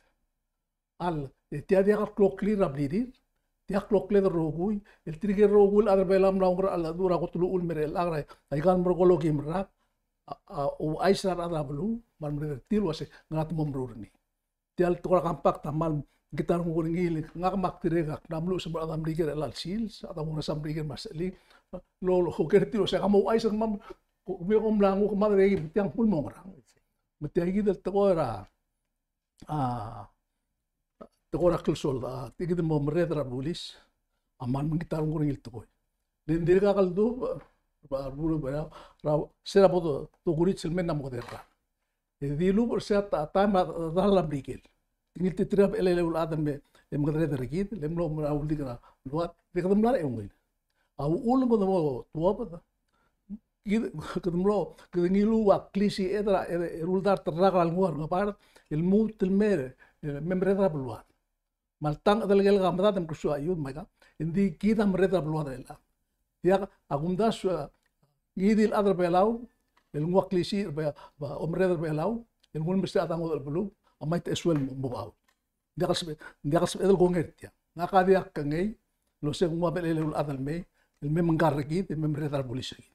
A le, e tia diak el kloklir a blirir, diak el klokled el rokui, el tirke el rokui el chad er a Belau a mla oungerachel a cheldecheduch er a kot el uchul el mei er chelechang, aika el merekong el okeim el rak, a, a, ouchais er a rechad er a beluu, me a remerreder er tir el uasei, ngera te mo meruul er ngii. Tia el tekoi er a compact a kmal mekngit a renguk er ngii, ngak me ak dirrek ak mla meluches el mo er a rechad er a Merikel er chelecha el sils, a rechad er a Merikel me a sechelik, lo, lo, oker er tir el uasei, ke mo ouchais er kemam, me kom mla nguu kemam er a, tiang kmal mo ngerang. Me tia kid el tekoi er a a, tekoi er a klsold, a, tia kid el mo merreder er a bulis, a kmal mekngit a renguk er ngii el tekoi. Le ng dirkak el dub, a, a, se er a bo do, dokurits el mei e ng mo kede er a. E dilubech er se a ta-, taem a, a, rechad er a Merikel. Ngiltiterir a bechelei el chad el me, e mengedereder er kid, le mlo mera uldik er a beluad, e kede mla er a eungel. A uchul me kede mo tuobed, kid, kede mlo, kede ngiluu a klisiich er a, er a, er a uldart el rak er a lenguu a Ngebard, el lmuut el mei, e, me merreder er a beluad. Me alta e ng chedengei el ka medad e mkesua a youth me aika, e ng di kid a merreder er a beluad er chelechang. Diak, a kumdasu, e, ngii di el chad er a Belau, el nguu a klisiich er a Be-, Be-, omerreder er a Belau, el nguu el mesterir a chad er a ngodech el beluu, a mait e suel mo, mo baut. Diak el sebe-, diak el sebeched el kongei er tiang. Ngak a diak kengei, el uasei ng ua bechelei el chad el mei, el me mengkar er kid, el me merreder er a bulis er kid.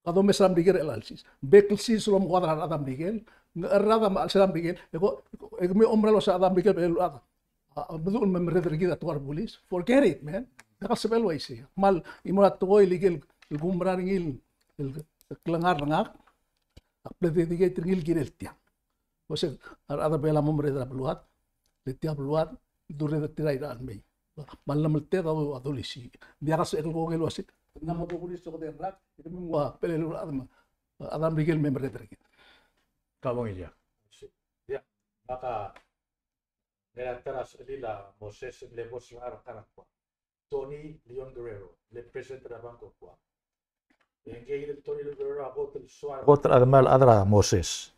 Kede omes er a Merikel er chelecha el sils. Bek el sils el omekoad er a rechad er a Merikel, ng cherrad a me a chelsel a Merikel, e ko, e kemiu a oumera el uasei a rechad er a Merikel, el chad. A, a, meduch el me merreder er kid a tekoi er a bulis. Forget it, man. Diak el sebechel el uaisei. Kmal, chimo er a tekoi el ikel, el kumerang er ngii el, el klengar er ngak, ak mle dedicate er ngii el kirel tiang. Uasei, a rechad er a Belau a mo merreder er a beluad, le tia beluad, el durreder er tir a irechar el mei. Me a llemelted a do-, a dolisiich. Ng diak el sebechek el kongei el uasei, ng mo dokurits el okede el rak, e kemiu a ua bechelei el chad me, a rechad er a Merikel el me merreder er kid. Ka bong ilia. Ia, ngak a, ngera ta er a sechelil a Moses el mle boss er a Kanakoa. Tony Leon Guerrero, el president er a Bank of Guam. E ngii el Tony Leon Guerrero a kot el soal, kot el chad me a chad er a Moses.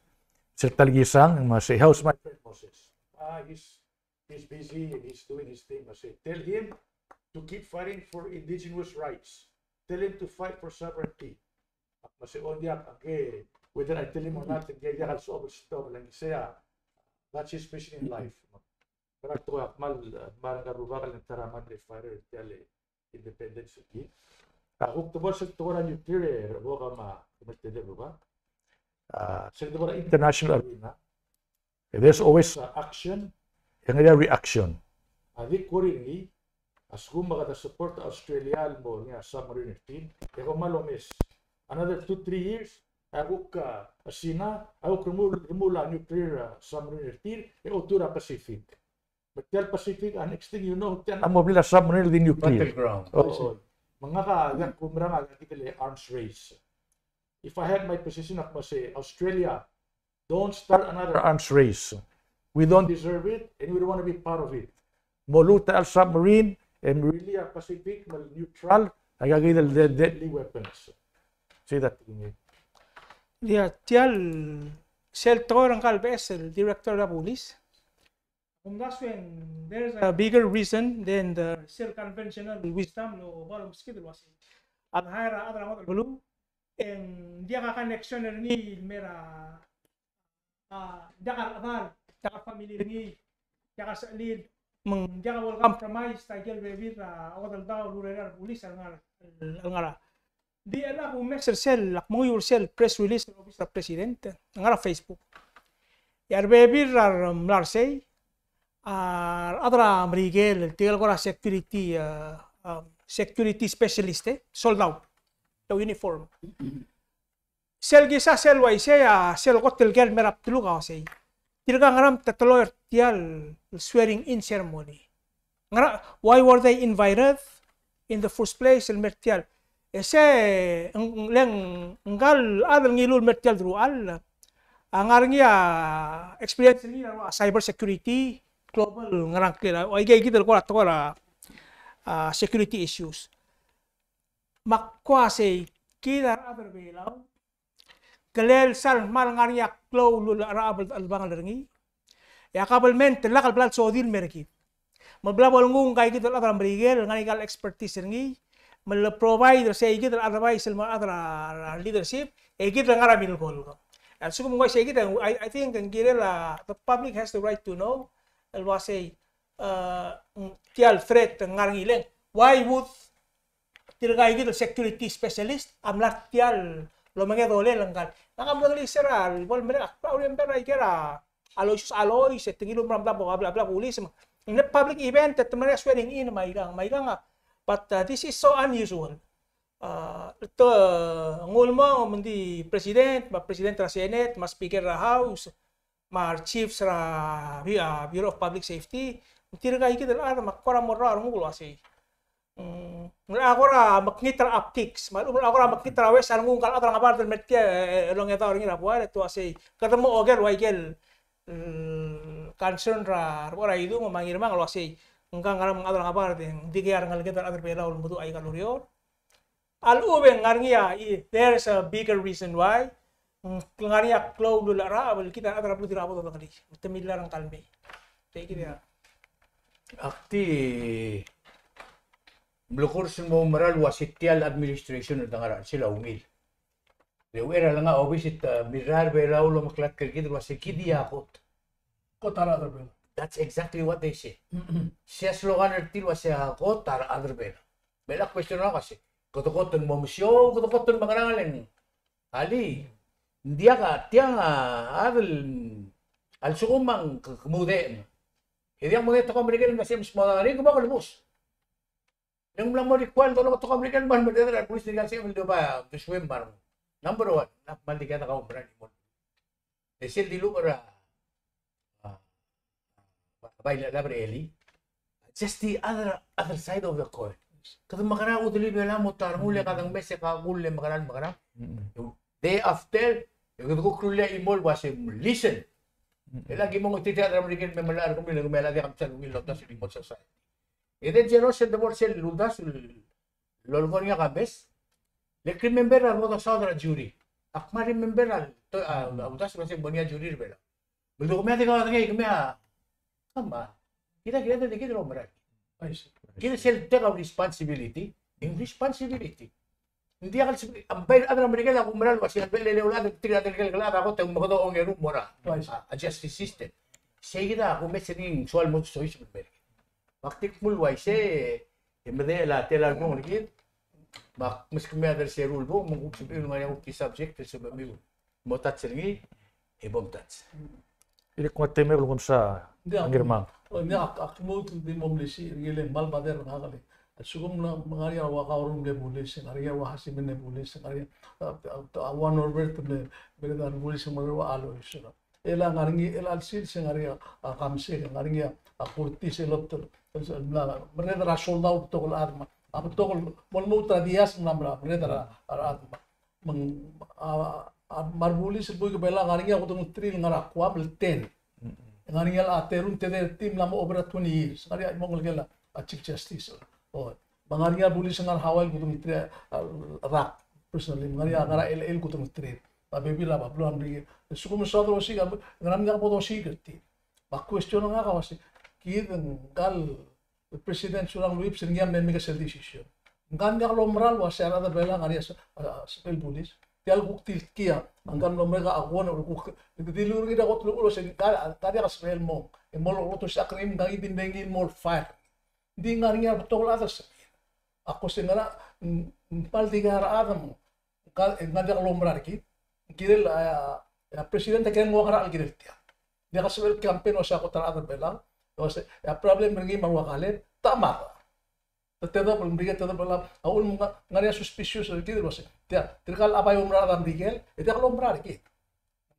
Sel ta el kisang, me sei, "How's my friend Moses?" "Ah, he's, he's busy and he's doing his thing." Me sei, "Tell him to keep fighting for indigenous rights. Tell him to fight for sovereignty." Me sei, "Oh, diak, okay, whether I tell him or not, okay, diak el soal, stop, lang sei, that's his mission in life." Ngar er a tekoi a kmal, kmal ngar er a rubak el ta er a Monday Fighter er tia el independence er kid. A kuk tebol sel tekoi er a nuclear e bo kemam a, kmal tedei el rubak. A, sel tebol er a international arena, there's always a action, e ngar er ngii a reaction. A di kuk er ngii, a lsekum me kede support a Australia el mo er ngii a submarine er tir, e kemam a omes. Another two, three years, a kuk a, a Sina, a kuk remuul, remuul a nuclear, a, submarine er tir, e otu er a Pacific. Me tia el Pacific, a next thing you know, tia a mo blil a submarine el di nuclear. Battleground. Oh. Me ngak a diak kumerang a kid el arms race. If I had my position, ak mo sei, Australia, don't start another arms race. We don't deserve it, and we don't want to be part of it. Mo lmuut a submarine, e mrelease a Pacific, me neutral, aika kid el de-, de-, deadly weapons. Sei a tekingel. Ia, tia el sel tekoi er ngka el beches el director er a bulis. Kumdasu e ng, there's a bigger reason than the sel conventional wisdom el oba el omeskid el uasei, a hire a chad er a ngodech el beluu, e ng diak a connection er ngii el mei er a, a, diak a rechedal, diak a family er ngii, diak a sechelil, me ng diak a bo el compromise a ikel bebil er a odeldaol el urerir a rebulis el ngar, el ngar er a Di el ak omes er sel, ak menguiu er sel press release er a obis er a president, ngar er a Facebook. E a rebebil er a remla er sei, a rechad er a Merikel, el tirke el kora security, a, a, security specialist, e, soldau, el uniform. Sel kisa sel uaisei, a, sel kot el ker el mei er a bdeluk a uasei, tirka ngera me te teloi er tia el swearing in ceremony? Ngera, why were they invited in the first place el mer tial? E se ng, ng, le ng, ngka el chad el ngiluu el mer tial deruchall a ngar er ngii a experience er ngii er a cyber security, global, ngerang, clear, a, aike kid el kora tekoi er a, a, security issues. Me ak kmo sei, kid a rechad er Belau, kelel sal kmal ngar er ngii a klou el ulecheracheb el chelebangel er ngii. E a kabelment el lak el bla lsodir el mer kid. Me bla bo lenguu ngka kid el chad er a Merikel, ngar er ngii a expertise er ngii, me le provide er sei kid el advice el mo er a chad er a, er a leadership, e kid el ngar er a milkolk. A lsekum ng uaisei kid, I, I think ng kirel a, the public has the right to know, el uasei, uh, tia el threat el ngar er ngii, le ng why would tirka kid el security specialist a mla er tia el omengedolel ngkal. Ngak a mlo ngelii se er a lebo el merek, ak remember er a ikel a Aloysius Alois, e te ngiluu el mla bla bla bla bulis, me ng public event, e te mla er ngii a swearing in me aikang, me aikang a. But, uh, this is so unusual. Uh, te nguu el mong me ng di president, me a president er a Senate, me a speaker er a House, me a re chiefs er a Bu-, a Bureau of Public Safety, me tirka kid el chad me a kora mo er a renguk el uasei. Mm, ng locha kora mekngit er a optics, me a lechub e ng locha kora mekngit er a ues a renguk ngkal chad er a Ngebard el mer tia, e, e, el ongedaol er ngii er a buai, e te uasei, kede mo oker el ua ikel, mm, concern er a, er a Ngirmang el uasei, ngka ngerang me a chad er a Ngebard, e ng dikea rengeleked a rechad er Belau el meduch aika el ureor. A lechub e ng ngar er ngii a, i-, there's a bigger reason why. Ng ngar er ngii a klou el ulecheracheb el kid a rechad er a beluu a dirkak bo dodengelii. Me te mla er ngkal mei. Te kid a. Ak di mlo kurs el mo oumera el uasei tia el administration el dengar er a chelsel a ungil. Le uchei er a lengai a obis e te mirrael er a Belau el omeklatk er kid el uasei kid a kot. Kot a rechad er Belau. That's exactly what they say. Sei a slogan er tir el uasei a kot a rechad er Belau. Me a question er ngak a uasei, kede kot el mo mesiou, kede kot el mengerang? Le ng, alii, ng diak a tiang a chad el, a lsekum ng ke-, kemudech. E diak kemudech, tekoi er a Merikel el mla sebechem el smodang er ngii, ke mo kelebus. Le ng mla mo require el dolekoi a tekoi er a Merikel el mla mo er a bulis er ngii el sebechem el di oba, di swim me a renguk. Number one, ng kmal dikea de kaumerang el mo. E sel dilu er a, a, bai le, le, Eli. Just the other, other side of the coin. Kede mekerang a chudelii a Belau el mo ta er a rengul e kede ngmes e kakull e mekerang, mekerang. Day after, e kede kuk rullii a chimo el uasei, listen. E le aki mo ngoititerir a rechad er a Merikel me melai er kemiu, le kemiu a diak a msa el ungil el uldasu el chimo el society. E de general sel debo er sel uldasu el lolekoi er ngii a Kames. Le ak remember a ngodech a saod er a jury. Ak kmal remember a, a, a uldasu el uasei ng mo er ngii a jury er Belau. Me le kemiu a di kaudengei, kemiu a, come on. Kid a kired el di kid el oumera. Kid a sel take our responsibility. Ng responsibility. Ng diak el sebechel, a bai a rechad er a Merikel a kumerang el uasei a lebo el chad el tir a teletelel a kot e ng mekedong a ongeru el mo er a, a, a justice system. Sei kid a kumes er ngii e ng soal mo soiseb el mer kid. Me ak di kmu el uaisei, e medechel a tela el bung er kid, me ak meskemiu a derseru el bung, me ng kuk sebechir el ngar er ngii a kuk di subject el sebechemiu el mo touch er ngii, e bo mtouch. Dirrek me te mei el kuk msa, Ngirmang. Ng diak, ak, ak lmuut el di mo melisiich er ngii, le ng kmal bother er ngak el, a lsekum ng ngar er ngii a ua Kaoru el mle bulis, ngar er ngii a ua Hasimen el mle bulis, ngar er ngii a, a, a ua Norbert el mle, mle bulis, ngar er ngii a ua Alois. E le ngar er ngii, e le a lsils e ngar er ngii a, a Kamsek, ngar er ngii a Kurtis, el other, el, el mla merreder er a soldau el betok el chad me a, a betok el, mo lmuut er a dias el mla merreder er a, a rechad me a, me ng, a, a, me a rebulis el buik er Belau a ngar er ngii a kudengei el three el ngar er a Guam el ten. Ngar er ngii a terung, te, te, te mla mo over a twenty years. Ngar er ngii a chimo el ngelekel a Chief Justice. O, me ngar er ngii a bulis el ngar er a Hawaii el kudengei el three, a, a rak, personally. Me ngar er ngii a ngar er a L A el kudengei el three. A bebil a beluu a Merikel. E lsekum ng soad el osiik, ngera me ng diak bo dosiik er tir? Me a question er ngak a uasei, kid ngkal el President Surangel Whipps er ngii a mle make sel decision. Ngka ng diak loumera el uasei a rechad er Belau a ngar er ngii a se-, a, a sebechel bulis. Tia el kuk tilkii a ngka el mlo merek a kuk, kuk dilu er ngii er a kot el uchul el uasei ngka, ngka a diak a sebechel el mong. E mo locha otosiik a kringim, ngka ngii di mle ngii el mo fire. Ng di ngar er ngii a betok el chad el sebechir. A ko se ngera, ng, ng kmal dikea rechad me ng, ngka, ngka ng diak loumera er kid. Ng kirel a, a, a president a kirel nguu a ngerachel el kirel tia. Diak a sebechel el campaign el uasei a kot a rechad er Belau. El uasei, a problem er ngii me a ua Kaleb, te mad. Te tedobech el Merikel, tedobech el, a uchul me ng ngar er ngii a suspicious er kid el uasei, tia, tirka el bai oumera er a Merikel, e diak loumera er kid.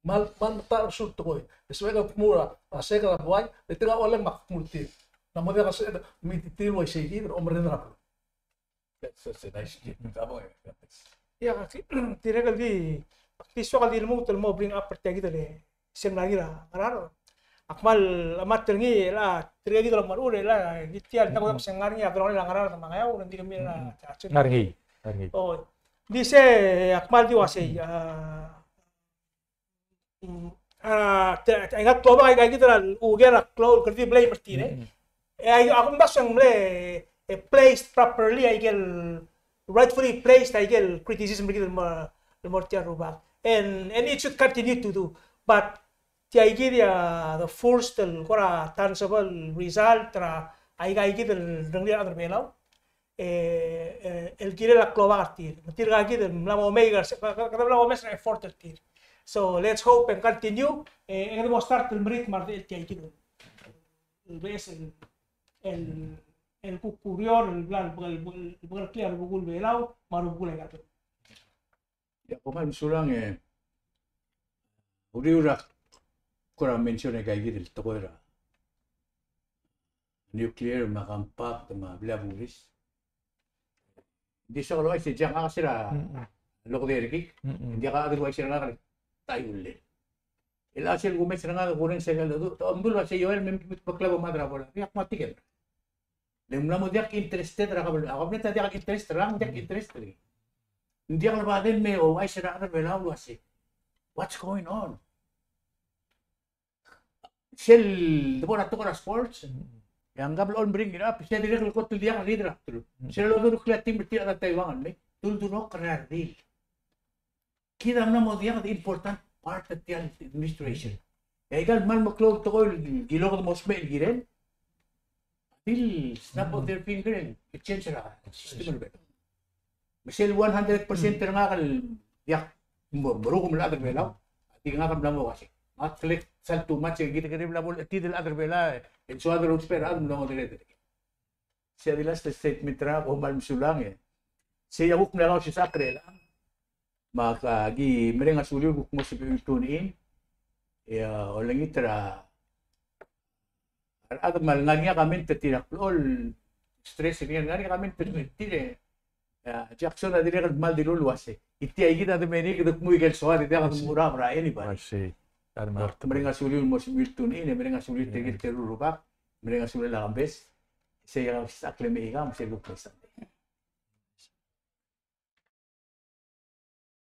Kmal, kmal metacherbesul tekoi. E sebechek el kmu er a, a sek er a buai, e tirka a oleng me ak kmu er tir. Ng mo diak a sebechek el mei tir el uaisei kid, omerreder er a beluu. That's such a nice tip. Ia, ak, dirrek el di, ak di soak el di lmuut el mo bring up er tia kid el, sel mla er ngii er a Ngaraard. Ak kmal, a mat er ngii, el, tirke kid el omerur, el, di tia el tang, se ngar er ngii a delongelel a Ngaraard me a Ngeaur, ng di kemiu el, ngar er ngii, ngar er ngii. O, Di sei, ak kmal di uasei, a, mm, a, te, te, aika el klobak aika kid er a, uker a klou, kede di blame er tir, e. Mm. E, ai, a kumdasu e ng mle, e, placed properly, aike el rightfully placed, aike el criticism er kid el mo, el mo er tia el rubak. And, and it should continue to do. But, tia kid a, the first el kora tangible result er a, aika kid el rengrir a rechad er a Belau. E, e, el kirel a klobak er tir. Me tirka kid el mla mo make, ka, ka, ka mla mo make a effort er tir. So let's hope and continue. E, e kede mo start el merit me a redil tia kid el, el beches el, el, el kuk ureor, el bla, el, el, el, el bekerklii a rubekul Belau, me a rubekul aika el. Ia, kom kmal mesulang e, uriul er a kora mention aika kid el tekoi er a nuclear me a compact me a blil a bulis. Ng di soak el uaisei, e diak ngak sel lokedei er kid, ng diak a otherwise er ngak el ta iullel. El a sel kumes er ngak el kureng sel ledu, te omdu el uasei Joel me, me, me klebo mad er a bola. Diak mo tikem. Le ng mla mo diak interested er a kabel, a kabelment a diak interested er a, diak interested er ngii. Ng diak le baden me ouchais er a rechad er a Belau el uasei, what's going on? Sel debo er a tekoi er a sports, e ng kabel all bring it up, sel dirrek el kot el diak leader er a bdelul. Sel lodurokl a team er tir a Taiwan el mei, te uldurokl er a redil. Kid a mla mo diak the important part er tia el administration. E aika el kmal meklou el tekoi el kiloked el mo smecher el kirel. Di el snap of their finger el change er a system er a Belau. Me sel one hundred percent er ngak el diak mo, merukem el chad er a Belau, a di ngak el mla mo uasei, ak collect sal too much e kid a kerei el bla bo el chetid el chad er a Belau, e ng soad el ousbech er a chad el mla mo dirrek. Sei a di last statement er ngak, kom kmal mesulang e. Sei a kuk mle ngar er a osisechakl er chelechang. Me aki mereng a suliu el kuk mo sebechir el tune in. E, olengit er a rechad me a lengar er ngii a comment er tir, ak blechoel stress er ngii, ngar er ngii a comment er tir e. E, Jackson a dirrek el kmal dilu el uasei, e tia kid a de mei e kede kmu aike el soad e diak de mo er a anybody. I see. Mereng a suliu el mo sebechir el tune in, e mereng a suliu tirke el teru el rubak, mereng a suliu el kambes. Sei a kuk mle mei kau, me sei a kuk mle Sunday.